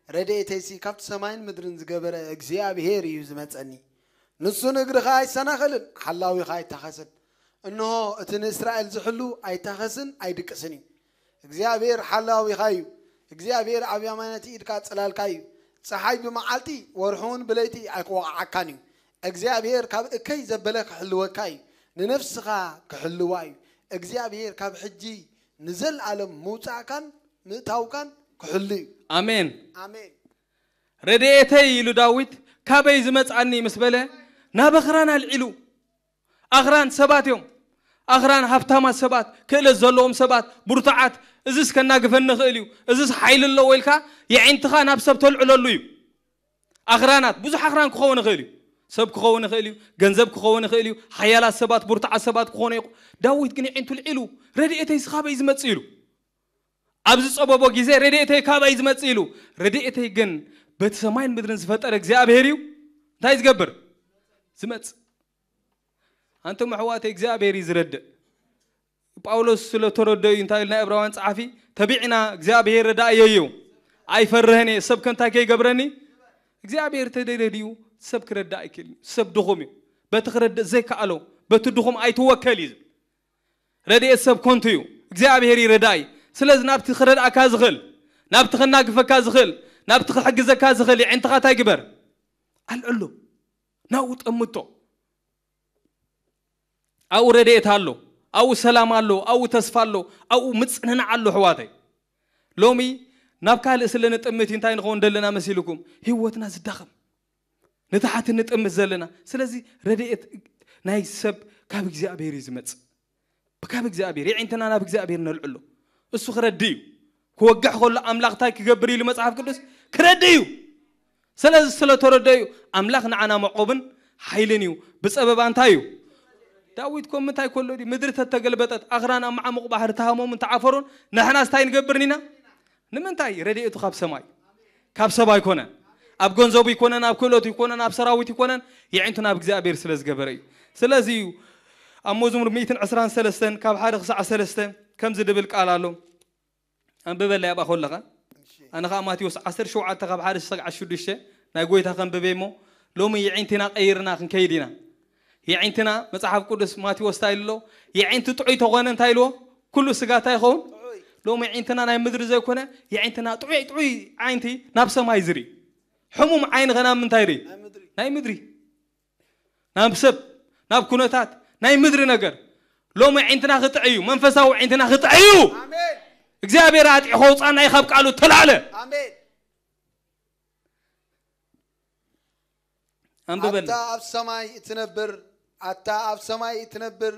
ረድኤተይሲ ካብቲ ሰማይን ምድርን ዝገበረ እግዚኣብሔር እዩ ዝመጸኒ። ንሱ ንእግርኻ ኣይሰናኸልን፣ ሓላዊኻ ኣይታኸስን። እንሆ እቲ ንእስራኤል ዝሕሉ ኣይታኸስን ኣይድቅስን እዩ። እግዚኣብሔር ሓላዊኻ እዩ። እግዚኣብሔር ኣብ የማናይቲ ኢድካ ጽላልካ እዩ። ጸሓይ ብመዓልቲ ወርሒ እውን ብለይቲ ኣይክወቕዓካን እዩ። እግዚኣብሔር ካብ እከይ ዘበለ ክሕልወካ እዩ። ንነፍስኻ ክሕልዋ እዩ። እግዚኣብሔር ካብ ሕጂ ንዘለኣለም ምውጻእካን ምእታውካን ክሕሉ እዩ። ኣሜን። ኣሜን። ረድኤተይ ኢሉ ዳዊት ካበይ ዝመጽኣኒ ምስ በለ ናብ ኣኽራን ኣልዒሉ። ኣኽራን ሰባት እዮም። ኣኽራን ሃብታማት ሰባት፣ ክእለት ዘለዎም ሰባት፣ ብርቱዓት፣ እዝስ ከናግፈኒ ይኽእል እዩ፣ እዝስ ሓይሊ ኣለዎ ኢልካ የዒንትኻ ናብ ሰብ ተልዕለሉ እዩ። ኣኽራናት፣ ብዙሕ ኣኽራን ክኸውን ይኽእል እዩ። ሰብ ክኸውን ይኽእል እዩ፣ ገንዘብ ክኸውን ይኽእል እዩ፣ ሓያላት ሰባት፣ ብርቱዓት ሰባት ክኾኑ ይኽ-፣ ዳዊት ግን የዒንቱ ልዒሉ፣ ረድኤተይስ ካበይ ዝመጽእ ኢሉ። ኣብ ዝጸበቦ ግዜ ረድኤተይ ካበይ ዝመጽእ ኢሉ። ረድኤተይ ግን በቲ ሰማይን ምድርን ዝፈጠረ እግዚኣብሔር እዩ። እንታይ ዝገብር? ዝመጽእ። ኣንቱም ኣሕዋተይ እግዚኣብሔር እዩ ዝረድእ። ጳውሎስ ስለ ተረደኡ እዩ እንታይ ኢሉ ናይ ዕብራውያን ጸሓፊ፣ ተቢዕና እግዚኣብሔር ረዳእየ እዩ። ኣይፈርህን እየ፣ ሰብ ከ እንታይ ከይገብረኒ? እግዚኣብሔር ተደረድዩ ሰብ ክረዳእ ኣይክእልን እዩ። ሰብ ድኹም እዩ። በቲ ክረድእ ዘይከኣሎ፣ በቲ ድኹም ኣይትወከል እዩ ዝብል። ረድኤት ሰብ ኮንቱ እዩ። እግዚኣብሔር እዩ ረዳኢ። ስለዚ ናብቲ ክረድኣካ ዝኽእል፣ ናብቲ ከናግፈካ ዝኽእል፣ ናብቲ ክሕግዘካ ዝኽእል የዒንትኻ እንታይ ግበር? ኣልዕሎ። ናብኡ ጠምቶ። ኣብኡ ረድኤት ኣሎ፣ ኣብኡ ሰላም ኣሎ፣ ኣብኡ ተስፋ ኣሎ፣ ኣብኡ ምጽንናዕ ኣሎ ኣሕዋተይ። ሎሚ ናብ ካልእ ስለ ንጥምት እዩ እንታይ ንኸውን ደለና መሲልኩም? ህይወትና ዝዳኸም። ንታሕቲ ንጥምት ዘለና። ስለዚ ረድኤት ናይ ሰብ ካብ እግዚኣብሔር እዩ ዝመጽእ። ካብ እግዚኣብሔር፣ የዒንትና ናብ እግዚኣብሔር ነልዕሎ። እሱ ክረዲ እዩ። ክወግሕ ከሎ ኣምላኽ እንታይ ክገብር ኢሉ መጽሓፍ ቅዱስ? ክረዲ እዩ። ስለዚ ስለ ተረደዩ ኣምላኽ ንዓና መዕቆብን ሓይልን እዩ። ብጸበባ እንታይ እዩ? ዳዊት ኮም እንታይ ከሎ ድዩ? ምድሪ ተተገልበጠት፣ ኣኽራን ኣብ መዓሙቕ ባሕሪ ተሃሞምን ተዓፈሩን፣ ንሕናስ እንታይ ንገብርን ኢና? ንምንታይ? ረድኤቱ ካብ ሰማይ፣ ካብ ሰብ ኣይኮነን። ኣብ ገንዘቡ ይኮነን፣ ኣብ ክእለቱ ይኮነን፣ ኣብ ሰራዊት ይኮነን፣ የዒንቱ ናብ እግዚኣብሔር ስለ ዝገበረ እዩ። ስለዚ እዩ ኣብ መዝሙር ሚእትን ዕስራን ሰለስተን ካብ ሓደ ክሳዕ ሰለስተ ከምዚ ድብል ቃል ኣሎ። ኣንብበለይ ኣብኣ ከለኻ። ኣነ ኸዓ ማቴዎስ ዓሰርተ ሸውዓተ ካብ ሓደ ክሳዕ ሽዱሽተ ናይ ጎይታ ከንብበ እሞ፣ ሎሚ የዒንትና ቀይርና ክንከይድ ኢና። የዒንትና መጽሓፍ ቅዱስ ማቴዎስ እንታይ ኢሉ ኣሎ? የዒንቲ ጥዑይ ተኾነ እንታይ ኢልዎ? ኩሉ ስጋ እንታይ ይኸውን? ጥዑይ። ሎሚ የዒንትና ናይ ምድሪ ዘይኮነ፣ የዒንትና ጥዑይ፣ ጥዑይ ዓይንቲ ናብ ሰማይ ዝርኢ። ሕሙም ዓይንኸ ናብ ምንታይ ርኢ? ናይ ምድሪ። ናይ ምድሪ፣ ናብ ሰብ፣ ናብ ኩነታት ናይ ምድሪ ነገር። ሎሚ ዓይንትና ክጥዕ እዩ፣ መንፈሳዊ ዓይንትና ክጥዕ እዩ። ኣሜን። እግዚኣብሔር ኣጢዑ ከውፃና እዩ ካብ ቃሉ ተላለ። ኣሜን። ኣንብበል። ኣታ ኣብ ሰማይ እትነብር፣ ኣታ ኣብ ሰማይ እትነብር፣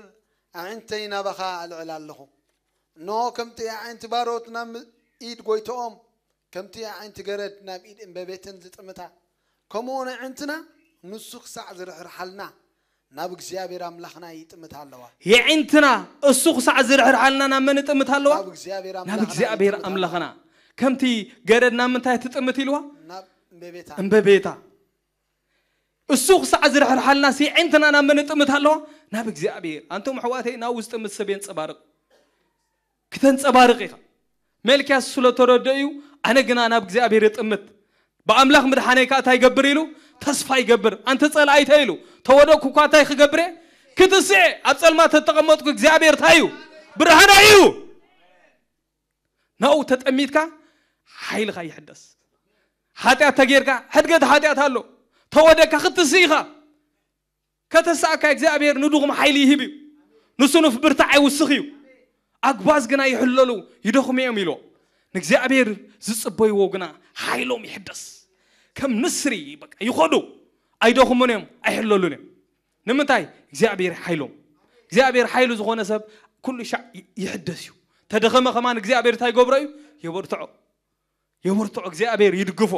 ኣዒንተይ ናባኻ ኣልዕል ኣለኹ። እንሆ ከምቲ ኣዒንቲ ባሮት ናብ ኢድ ጎይትኦም፣ ከምቲ ኣዒንቲ ገረድ ናብ ኢድ እምበቤተን ዝጥምታ፣ ከምኡ ንዕንትና ንሱ ክሳዕ ዝርሕርሓልና ናብ እግዚኣብሔር ኣምላኽና ይጥምታ ኣለዋ። የዒንትና እሱ ክሳዕ ዝርሕርሓልና ናብ መን እጥምት ኣለዋ? ናብ እግዚኣብሔር ናብ ኣምላኽና እግዚኣብሔር ይጥምታ ኣምላኽና። ከምቲ ገረድ ናብ ምንታይ ትጥምት ኢልዋ? ናብ እምበቤታ እምበቤታ። እሱ ክሳዕ ዝርሕርሓልና የዒንትና ናብ መን እጥምት ኣለዋ? ናብ እግዚኣብሔር። ኣንቶም ኣሕዋተይ ናብኡ ዝጥምት ሰብ የንጸባርቕ። ክተንጸባርቕ ኢኻ። ሜልክያስ ስለ ተረድኦ እዩ፣ ኣነ ግና ናብ እግዚኣብሔር እጥምት። ብኣምላኽ ምድሓነይ ከኣ እንታይ ይገብር ኢሉ? ተስፋ ይገብር። ኣንተ ጸላኢተ ኢሉ። ተወደቅኩ እኳ እንታይ ክገብር እየ? ክትስኤ። ኣብ ጸልማት ተተቐመጥኩ እግዚኣብሔር እንታይ እዩ? ብርሃና እዩ። ናብኡ ተጠሚትካ ሓይልኻ ይሕደስ። ሓጢኣት ተጌርካ ሕድገት ሓጢኣት ኣሎ። ተወደካ ክትስእ ኢኻ። ከተሳእካ እግዚኣብሔር ንድኹም ሓይሊ ይህብ እዩ። ንስኑፍ ብርታዕ ይውስኽ እዩ። ኣግባዝ ግና ይሕለሉ ይደኽሙ እዮም ኢሎ። ንእግዚኣብሔር ዝጽበይዎ ግና ሓይሎም ይሕደስ። ከም ንስሪ በቃ ይኸዱ። ኣይደኽሙን እዮም፣ ኣይሕለሉን እዮም። ንምንታይ? እግዚኣብሔር ሓይሎም። እግዚኣብሔር ሓይሉ ዝኾነ ሰብ ኩሉ ሻዕ ይ- ይሕደስ እዩ። ተደኸመ ከማን እግዚኣብሔር እንታይ ይገብሮ እዩ? የበርትዖ። የበርትዖ፣ እግዚኣብሔር ይድግፎ።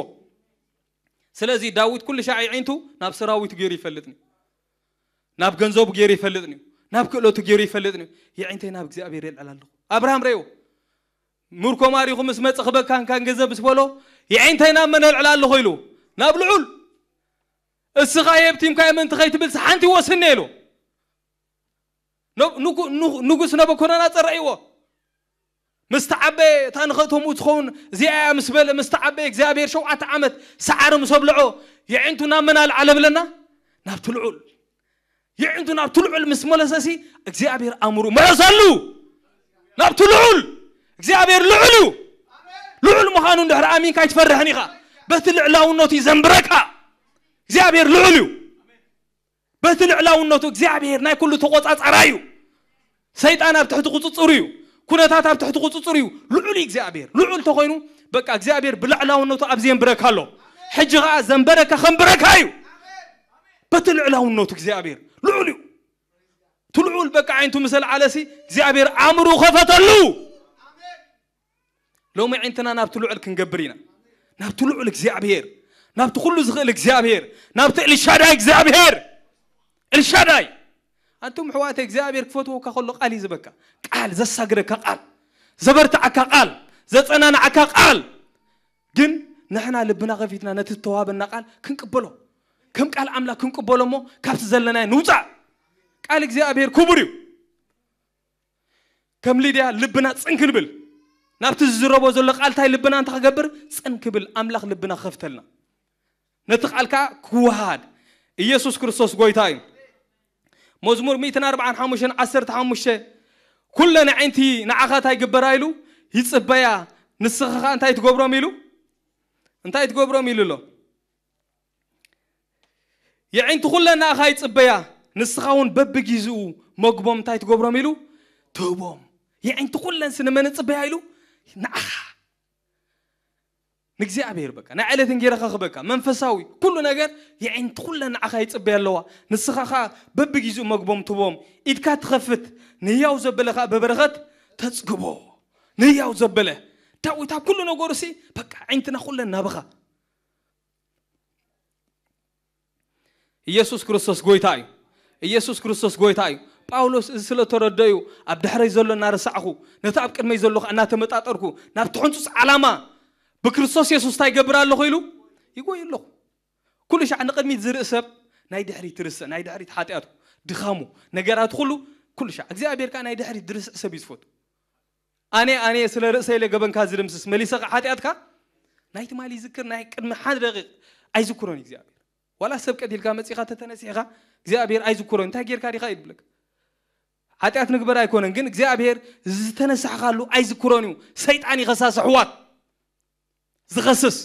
ስለዚ ዳዊት ኩሉ ሻዕ የዒንቱ ናብ ሰራዊቱ ገይሩ ይፈልጥኒ፣ ናብ ገንዘቡ ገይሩ ይፈልጥኒ፣ ናብ ክእለቱ ገይሩ ይፈልጥኒ። የዒንተይ ናብ እግዚኣብሔር የልዕል ኣለኹ። ኣብርሃም ረእዮ፣ ምርኮ ማሪኹ ምስ መጸ ክበካንካን ገንዘብ ምስ በሎ፣ የዒንተይ ናብ መን የልዕል ኣለኹ ኢሉ? ናብ ልዑል። እስኻ የብቲምካዮ ምእንቲ ከይትብል ሓንቲ ወስኒ ኢሉ። ነ- ንጉ- ንጉ- ንጉስ ነበኮነናጸር ረእይዎ። ምስ ተዓበየ እታ ንኸእቶምኡ ትኸውን እዚኣ እያ ምስ በለ ምስ ተዓበየ እግዚኣብሔር ሸውዓተ ዓመት ሰዓሪ ምስ ኣብልዖ የዒንቱ ናብ መን ኣልዓለ ብለና? ናብቲ ልዑል። የዒንቱ ናብቲ ልዑል ምስ መለሰሲ እግዚኣብሔር ኣእምሩ መለሰሉ። ናብቲ ልዑል። እግዚኣብሔር ልዑል እዩ። ልዑል ምዃኑ እንድሕር ኣሚንካ ኣይትፈርሕን ኢኻ። በቲ ልዕላውነቱ እዩ ዘንብረካ። እግዚኣብሔር ልዑል እዩ። በቲ ልዕላውነቱ እግዚኣብሔር ናይ ኩሉ ተቆጻጻራይ እዩ። ሰይጣን ኣብ ትሕቲ ቁጽጽሩ እዩ። ኩነታት ኣብ ትሕቲ ቁጽጽሩ እዩ። ልዑል እዩ እግዚኣብሔር። ልዑል ተኾይኑ በቃ እግዚኣብሔር ብልዕላውነቱ ኣብዚ የንብረካ ኣሎ። ሕጂ ኸዓ ዘንበረካ ከንብረካ እዩ። በቲ ልዕላውነቱ እግዚኣብሔር ልዑል እዩ። እቲ ልዑል በቃ ዓይንቱ ምስ ኣልዓለሲ እግዚኣብሔር ኣእምሩ ከፈተሉ። ሎሚ ዓይንትና ናብቲ ልዑል ክንገብር ኢና። ናብቲ ልዑል እግዚኣብሔር፣ ናብቲ ኩሉ ዝኽእል እግዚኣብሔር፣ ናብቲ ኤልሻዳይ እግዚኣብሔር። ኤልሻዳይ። ኣንቱም ኣሕዋተይ እግዚኣብሔር ክፈትወካ ከሎ ቃል እዩ ዝበካ። ቃል ዘሳግረካ ቃል፣ ዘበርትዓካ ቃል፣ ዘጸናንዓካ ቃል። ግን ንሕና ልብና ከፊትና ነቲ ዝተዋበና ቃል ክንቅበሎ፣ ከም ቃል ኣምላኽ ክንቅበሎ እሞ ካብቲ ዘለናዮ ንውጻእ። ቃል እግዚኣብሔር ክቡር እዩ። ከም ሊድያ ልብና ጽን ክንብል፣ ናብቲ ዝዝረቦ ዘሎ ቃል እንታይ ልብና እንታይ ክገብር? ጽን ክብል ኣምላኽ ልብና ክኸፍተልና። ነቲ ቃል ከኣ ክወሃድ። ኢየሱስ ክርስቶስ ጎይታ እዩ። መዝሙር ሚእትን ኣርባዓን ሓሙሽተን ዓሰርተ ሓሙሽተ፣ ኩለን ኣዒንቲ ንዓኻ እንታይ ይግበራ ኢሉ? ይጽበያ። ንስኻ ከኣ እንታይ ትገብሮም ኢሉ? እንታይ ትገብሮም ኢሉ ኣሎ? የዒንቲ ኩለን ንኣኻ ይጽበያ፣ ንስኻ እውን በብጊዜኡ መግቦም እንታይ ትገብሮም ኢሉ? ትህቦም። የዒንቲ ኩለን ንመን ይጽበያ ኢሉ? ንኣኻ። ንእግዚኣብሔር በቃ ናይ ዕለት እንጌራኻ ክበካ መንፈሳዊ ኩሉ ነገር የዒንቲ ኩለን ንዓኻ ይጽበያ ኣለዋ። ንስኻ ኸኣ በብጊዜኡ መግቦም ትህቦም። ኢድካ ትኸፍት ንህያው ዘበለ ኸኣ ብበረኸት ተጽግቦ። ንህያው ዘበለ ዳዊት ኣብ ኩሉ ነገሩ ሲ በቃ ኣዒንትና ኩለን ናባኻ። ኢየሱስ ክርስቶስ ጎይታ እዩ። ኢየሱስ ክርስቶስ ጎይታ እዩ። ጳውሎስ እዚ ስለ ተረድኦ እዩ ኣብ ድሕረይ ዘሎ እናረሳዕኹ ነቲ ኣብ ቅድመይ ዘሎ ኸኣ እናተመጣጠርኩ ናብቲ ሕንጹጽ ዓላማ ብክርስቶስ የሱስ እንታይ ይገብር ኣለኹ ኢሉ ይጎይ ኣለኹ። ኩሉ ሻዕ ንቕድሚት ዝርኢ ሰብ ናይ ድሕሪት ትርስዕ፣ ናይ ድሕሪት ሓጢኣቱ፣ ድኻሙ፣ ነገራቱ ኩሉ ኩሉ ሻዕ እግዚኣብሔር ከኣ ናይ ድሕሪት ዝርስዕ ሰብ እዩ ዝፈቱ። ኣነ ኣነ ስለ ርእሰይ ኢለ ገበንካ ዝድምስስ መሊሰ ኸዓ ሓጢኣትካ ናይ ትማሊ ይዝክር ናይ ቅድሚ ሓደ ደቂቕ ኣይዝክሮን እዩ እግዚኣብሔር። ዋላ ሰብ ቀቲልካ መጺኻ ተተነሲሕካ እግዚኣብሔር ኣይዝክሮን እንታይ ጌርካ ዲኻ እዩ ዝብለካ። ሓጢኣት ንግበር ኣይኮነን ግን እግዚኣብሔር ዝተነሳሕካሉ ኣይዝክሮን እዩ። ሰይጣን ይኸሳስ ኣሕዋት ዝኸስስ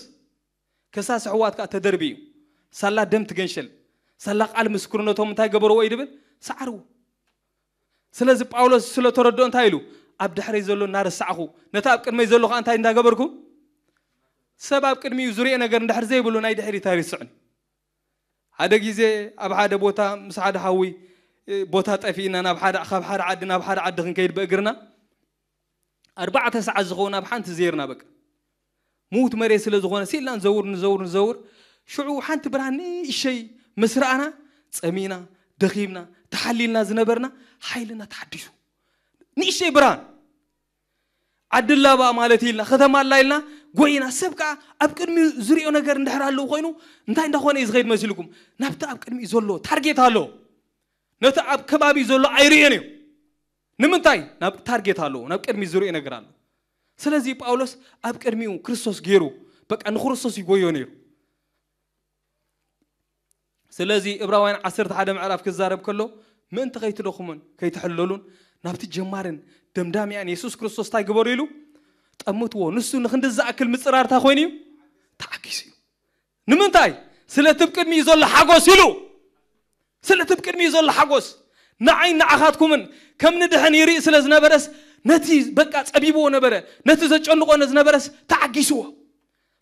ከሳሲ ኣሕዋት ከኣ ተደርቢ እዩ። ሳላ ደም ትገንሸል፣ ሳላ ቃል ምስክርነቶም እንታይ ገበርዎ እዩ ድብል? ሰዓርዎ። ስለዚ ጳውሎስ ስለ ተረድኦ እንታይ ኢሉ? ኣብ ድሕረይ ዘሎ እናረሳዕኹ፣ ነቲ ኣብ ቅድመይ ዘሎ ከኣ እንታይ እንዳገበርኩ? ሰብ ኣብ ቅድሚኡ ዝሪኦ ነገር እንድሕር ዘይብሉ ናይ ድሕሪት ኣይርስዕን። ሓደ ግዜ ኣብ ሓደ ቦታ ምስ ሓደ ሓዊ፣ እ፣ ቦታ ጠፊእና ናብ ሓደ፣ ካብ ሓደ ዓዲ ናብ ሓደ ዓዲ ክንከይድ ብእግርና ኣርባዕተ ሰዓት ዝኸውን ኣብ ሓንቲ ዜርና በቃ። ምዉት መሬት ስለ ዝኾነ ስኢልና ንዘውር፣ ንዘውር፣ ንዘውር። ሽዑ ሓንቲ ብርሃን ንእሸይ ምስ ረኣና ጸሚእና፣ ደኺምና፣ ተሓሊልና ዝነበርና ሓይልና ተሓዲሱ። ንእሸይ ብርሃን። ዓዲ ኣላባ ማለት ኢልና፣ ከተማ ኣላ ኢልና ጎይና። ሰብ ከኣ ኣብ ቅድሚኡ ዝሪኦ ነገር እንድሕር ኣለዎ ኮይኑ እንታይ እንዳኾነ እዩ ዝኸይድ መሲልኩም? ናብቲ ኣብ ቅድሚኡ ዘሎ ታርጌት ኣለዎ። ነቲ ኣብ ከባቢኡ ዘሎ ኣይርእዮን እዩ። ንምንታይ? ናብ ታርጌት ኣለዎ፣ ናብ ቅድሚኡ ዝሪኦ ነገር ኣሎ። ስለዚ ጳውሎስ ኣብ ቅድሚኡ ክርስቶስ ገይሩ፣ በቃ ንክርስቶስ ይጎዮ ነይሩ። ስለዚ ዕብራውያን ዓሰርተ ሓደ ምዕራፍ ክዛረብ ከሎ ምእንቲ ከይትደኽሙን ከይትሕለሉን ናብቲ ጀማርን ደምዳሚያን የሱስ ክርስቶስ እንታይ ግበሩ ኢሉ? ጠምትዎ። ንሱ ንክንዲ ዝኣክል ምጽራር እንታይ ኮይኑ እዩ? ተዓጊሱ እዩ። ንምንታይ? ስለ እቲ ኣብ ቅድሚኡ ዘሎ ሓጎስ ኢሉ። ስለ እቲ ኣብ ቅድሚኡ ዘሎ ሓጎስ ንዓይን ንዓኻትኩምን ከም ንድሕን ይርኢ ስለ ዝነበረስ ነቲ በቃ ጸቢብዎ ነበረ፣ ነቲ ዘጨንቆ ዝነበረስ ተዓጊስዎ።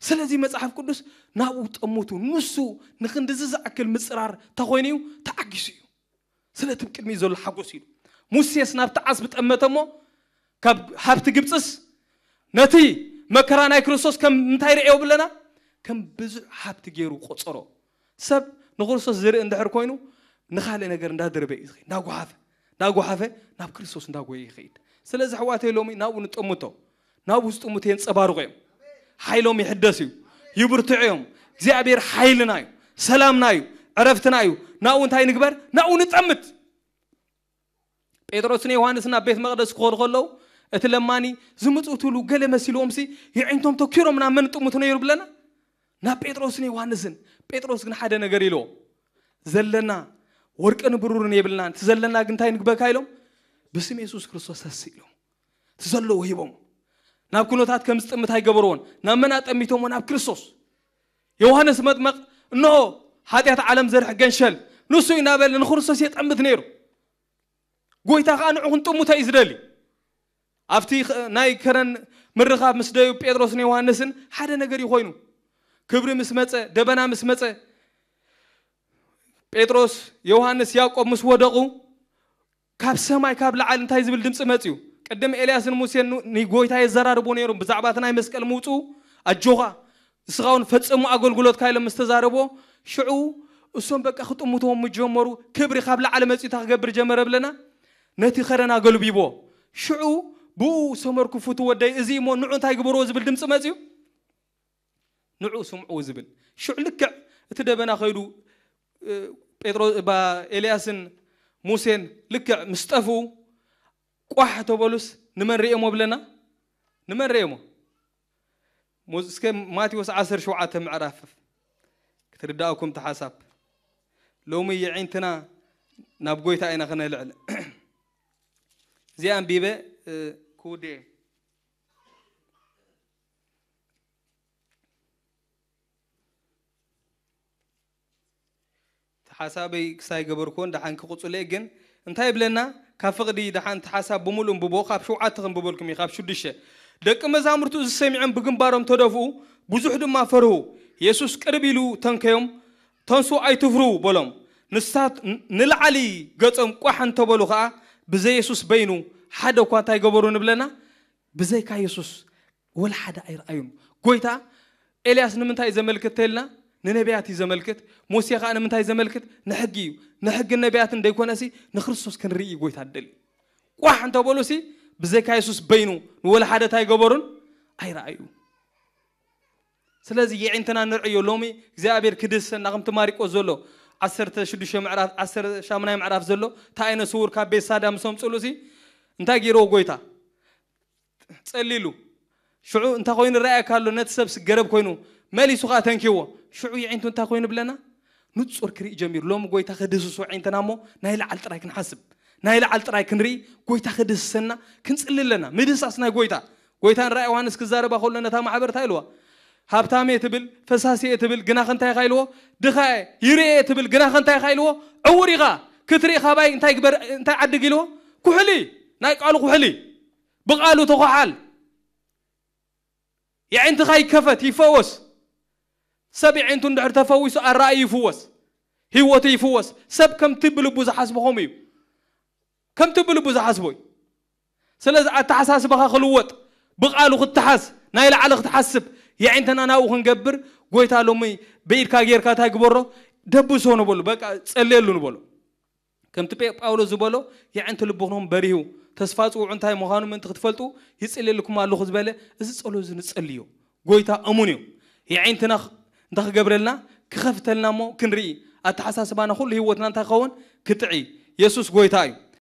ስለዚ መጽሓፍ ቅዱስ ናብኡ ጠምቱ። ንሱ ንክንድዚ ዝኣክል ምጽራር እንታይ ኮይኑ እዩ? ተዓጊሱ እዩ። ስለ እቲ ኣብ ቅድሚኡ ዘሎ ሓጎስ ኢሉ። ሙሴስ ናብቲ ዓስቢ ጠመተ እሞ ካብ ሃብቲ ግብፅስ ነቲ መከራ ናይ ክርስቶስ ከም እንታይ ርእዮ ብለና? ከም ብዙሕ ሃብቲ ገይሩ ቆጸሮ። ሰብ ንክርስቶስ ዝርኢ እንድሕር ኮይኑ ንኻልእ ነገር እንዳደረበ እዩ ዝኸይድ፣ እንዳጓሓፈ፣ እንዳጓሓፈ ናብ ክርስቶስ እንዳጎየ ይኸይድ። ስለዚ ኣሕዋተይ ሎሚ ናብኡ ንጠምቶ። ናብኡ ዝጥምቱ የንጸባርቑ እዮም። ሓይሎም ይሕደስ እዩ። ይብርትዑ እዮም። እግዚኣብሔር ሓይልና እዩ። ሰላምና እዩ። ዕረፍትና እዩ። ናብኡ እንታይ ንግበር? ናብኡ ንጠምት። ጴጥሮስን ዮሃንስን ናብ ቤት መቕደስ ክኸዱ ከለዉ እቲ ለማኒ ዝምጽኡ ትብሉ ገለ መሲልዎምሲ የዒንቶም ተኪሮም ናብ መን ይጥምቱ ነይሩ ብለና? ናብ ጴጥሮስን ዮሃንስን። ጴጥሮስ ግን ሓደ ነገር ኢልዎ፣ ዘለና ወርቅን ብሩርን የብልናን፣ እቲ ዘለና ግን እንታይ ንግበካ ኢሎም ብስም የሱስ ክርስቶስ ሰስ ኢሎም እቲ ዘለዎ ሂቦም። ናብ ኩነታት ከም ዝጥምት ኣይገበርዎን። ናብ መን ኣጠሚቶምዎ? ናብ ክርስቶስ። ዮሃንስ መጥመቕ እንሆ ሓጢኣት ዓለም ዘርሕ ገንሸል ንሱ እዩ እናበለ ንክርስቶስ የጠምት ነይሩ። ጎይታ ከዓ ንዑ ክንጥምቶ እዩ ዝደሊ። ኣብቲ ኸ-፣ ናይ ከረን ምርኻብ ምስ ደዩ ጴጥሮስን ዮሃንስን ሓደ ነገር እዩ ኮይኑ። ክብሪ ምስ መጸ፣ ደበና ምስ መጸ፣ ጴጥሮስ፣ ዮሃንስ፣ ያዕቆብ ምስ ወደቑ ካብ ሰማይ ካብ ላዕሊ እንታይ ዝብል ድምፂ መፅዩ? ቅድም ኤልያስን ሙሴን ን-፣ ንጎይታ የዘራርቡ ነይሮም ብዛዕባ እቲ ናይ መስቀል ምውፅኡ፣ ኣጆኻ ንስኻ እውን ፈጽሙ ኣገልግሎትካ ኢሎም ምስ ተዛረብዎ፣ ሽዑ እሶም በቃ ክጥምትዎም ምስ ጀመሩ፣ ክብሪ ካብ ላዕሊ መፅዩ እንታይ ክገብር ጀመረ ብለና? ነቲ ኸረን ኣገልቢብዎ። ሽዑ ብኡ ሰመርኩ ፍቱ ወደይ፣ እዚ እሞ ንዑ እንታይ ግበርዎ ዝብል ድምፂ መፅዩ። ንዑ ስምዑ ዝብል። ሽዑ ልክዕ እቲ ደበና ከይዱ፣ እ፣ ጴጥሮ-፣ ባ-፣ ኤልያስን ሙሴን ልክዕ ምስ ጠፍኡ፣ ቋሕ ተበሉስ ንመን ርእየሞ ብለና? ንመን ርእየሞ? ሞ-፣ እስከ ማቴዎስ ዓሰርተ ሸውዓተ ምዕራፍ ክትርዳእኩም እቲ ሓሳብ። ሎሚ የዒንትና ናብ ጎይታ ኢና ክነልዕል። እዚኣ ኣንቢበ፣ እ፣ ክውድየ። እቲ ሓሳበይ ክሳይ ገበርኩዎን ደሓን ክቕጽሎ እየ፣ ግን እንታይ ይብለና? ካብ ፍቕዲ ደሓን እቲ ሓሳብ ብምሉእ እንብቦ፣ ካብ ሸውዓተ ክንብበልኩም እዩ፣ ካብ ሽዱሽተ። ደቂ መዛሙርቱ እዚ ሰሚዖም ብግንባሮም ተደፍኡ፣ ብዙሕ ድማ ፈርሁ። የሱስ ቅርብ ኢሉ ተንከዮም፣ "ተንሱ ኣይትፍርሁ" በሎም። ንሳት ን-፣ ንላዕሊ ገጾም ቋሕ እንተበሉ ኸኣ፣ ብዘይ የሱስ በይኑ ሓደ እኳ እንታይ ገበሩ ንብለና? ብዘይካ የሱስ ወላ ሓደ ኣይረኣዩን። ጎይታ ኤልያስ ንምንታይ እዩ ዘመልክት ተልና? ንነቢያት እዩ ዘመልክት። ሙሴ ኸኣ ንምንታይ እዩ ዘመልክት? ንሕጊ እዩ። ንሕግን ነቢያትን ደይኮነሲ ንክርስቶስ ክንርኢ እዩ ጎይታ ዝደሊ። ቋሕ እንተበሉሲ ብዘይካ የሱስ በይኑ ንወላ ሓደ እንታይ ገበሩን? ኣይረኣዩ። ስለዚ የዒንትና ንርዕዮ። ሎሚ እግዚኣብሔር ክድህሰና ከምቲ ማሪቆስ ዘሎ ዓሰርተ ሽዱሽተ ምዕራፍ፣ ዓሰርተ ሻሙናይ ምዕራፍ ዘሎ፣ እቲ ኣይነ ስውር ካብ ቤት ሳዳ ምስ ኣምጽእሉሲ እንታይ ገይርዎ ጎይታ? ጸሊሉ። ሽዑ እንታይ ኮይኑ ረኣየካ ኣሎ? ነቲ ሰብሲ ገረብ ኮይኑ መሊሱ ኸኣ ተንኪዎ። ሽዑ የዒንቱ እንታይ ኮይኑ ብለና? ንጹር ክርኢ ጀሚሩ። ሎሚ ጎይታ ክድህስሶ የዒንትና እሞ ናይ ላዕሊ ጥራይ ክንሓስብ፣ ናይ ላዕሊ ጥራይ ክንርኢ፣ ጎይታ ክድህስሰና ክንጽሊ ኣለና። ምድህሳስ ናይ ጎይታ። ጎይታ ንራእይ ዮሃንስ ክዛረባ ከሎ ነታ ማሕበር እንታይ ኢልዋ? ሃብታም እየ ትብል፣ ፈሳሲ እየ ትብል፣ ግናኸ እንታይ ኢኻ ኢልዎ? ድኻ እየ፣ ይርኢ እየ ትብል፣ ግናኸ እንታይ ኢኻ ኢልዎ? ዕውር ኢኻ፣ ክትርኢ ካባይ እንታይ ግበር፣ እንታይ ዓድግ ኢልዎ? ኩሕሊ፣ ናይ ቃሉ ኩሕሊ፣ ብቓሉ ተኳሓል። የዒንትኻ ይከፈት፣ ይፈወስ። ሰብ የዒንቱ እንድሕር ተፈዊሱ ኣረኣዩ ይፍወስ፣ ህይወቱ ይፍወስ። ሰብ ከምቲ ብልቡ ዝሓስቦ ከምኡ እዩ። ከምቲ ብልቡ ዝሓስቦ እዩ። ስለዚ ኣተሓሳስባኻ ክልወጥ፣ ብቓሉ ክትሓዝ፣ ናይ ላዕሊ ክትሓስብ፣ የዒንትና ናብኡ ክንገብር። ጎይታ ሎሚ ብኢድካ ጌርካ እንታይ ግበሮ? ደብሶ ንበሎ፣ በቃ ጸልየሉ ንበሎ። ከምቲ ጳውሎስ ዝበሎ፣ የዕንቲ ልብኹም በሪሁ፣ ተስፋ ጽውዑ እንታይ ምዃኑ ምእንቲ ክትፈልጡ ይጽልየልኩም ኣለኹ ዝበለ፣ እዚ ጸሎት እዚ ንጸልዮ። ጎይታ እሙን እዩ። የዕንትና እንታይ ክገብረልና? ክኸፍተልና እሞ ክንርኢ፣ ኣተሓሳስባና ኩሉ ህይወትና እንታይ ክኸውን? ክጥዒ። የሱስ ጎይታ እዩ።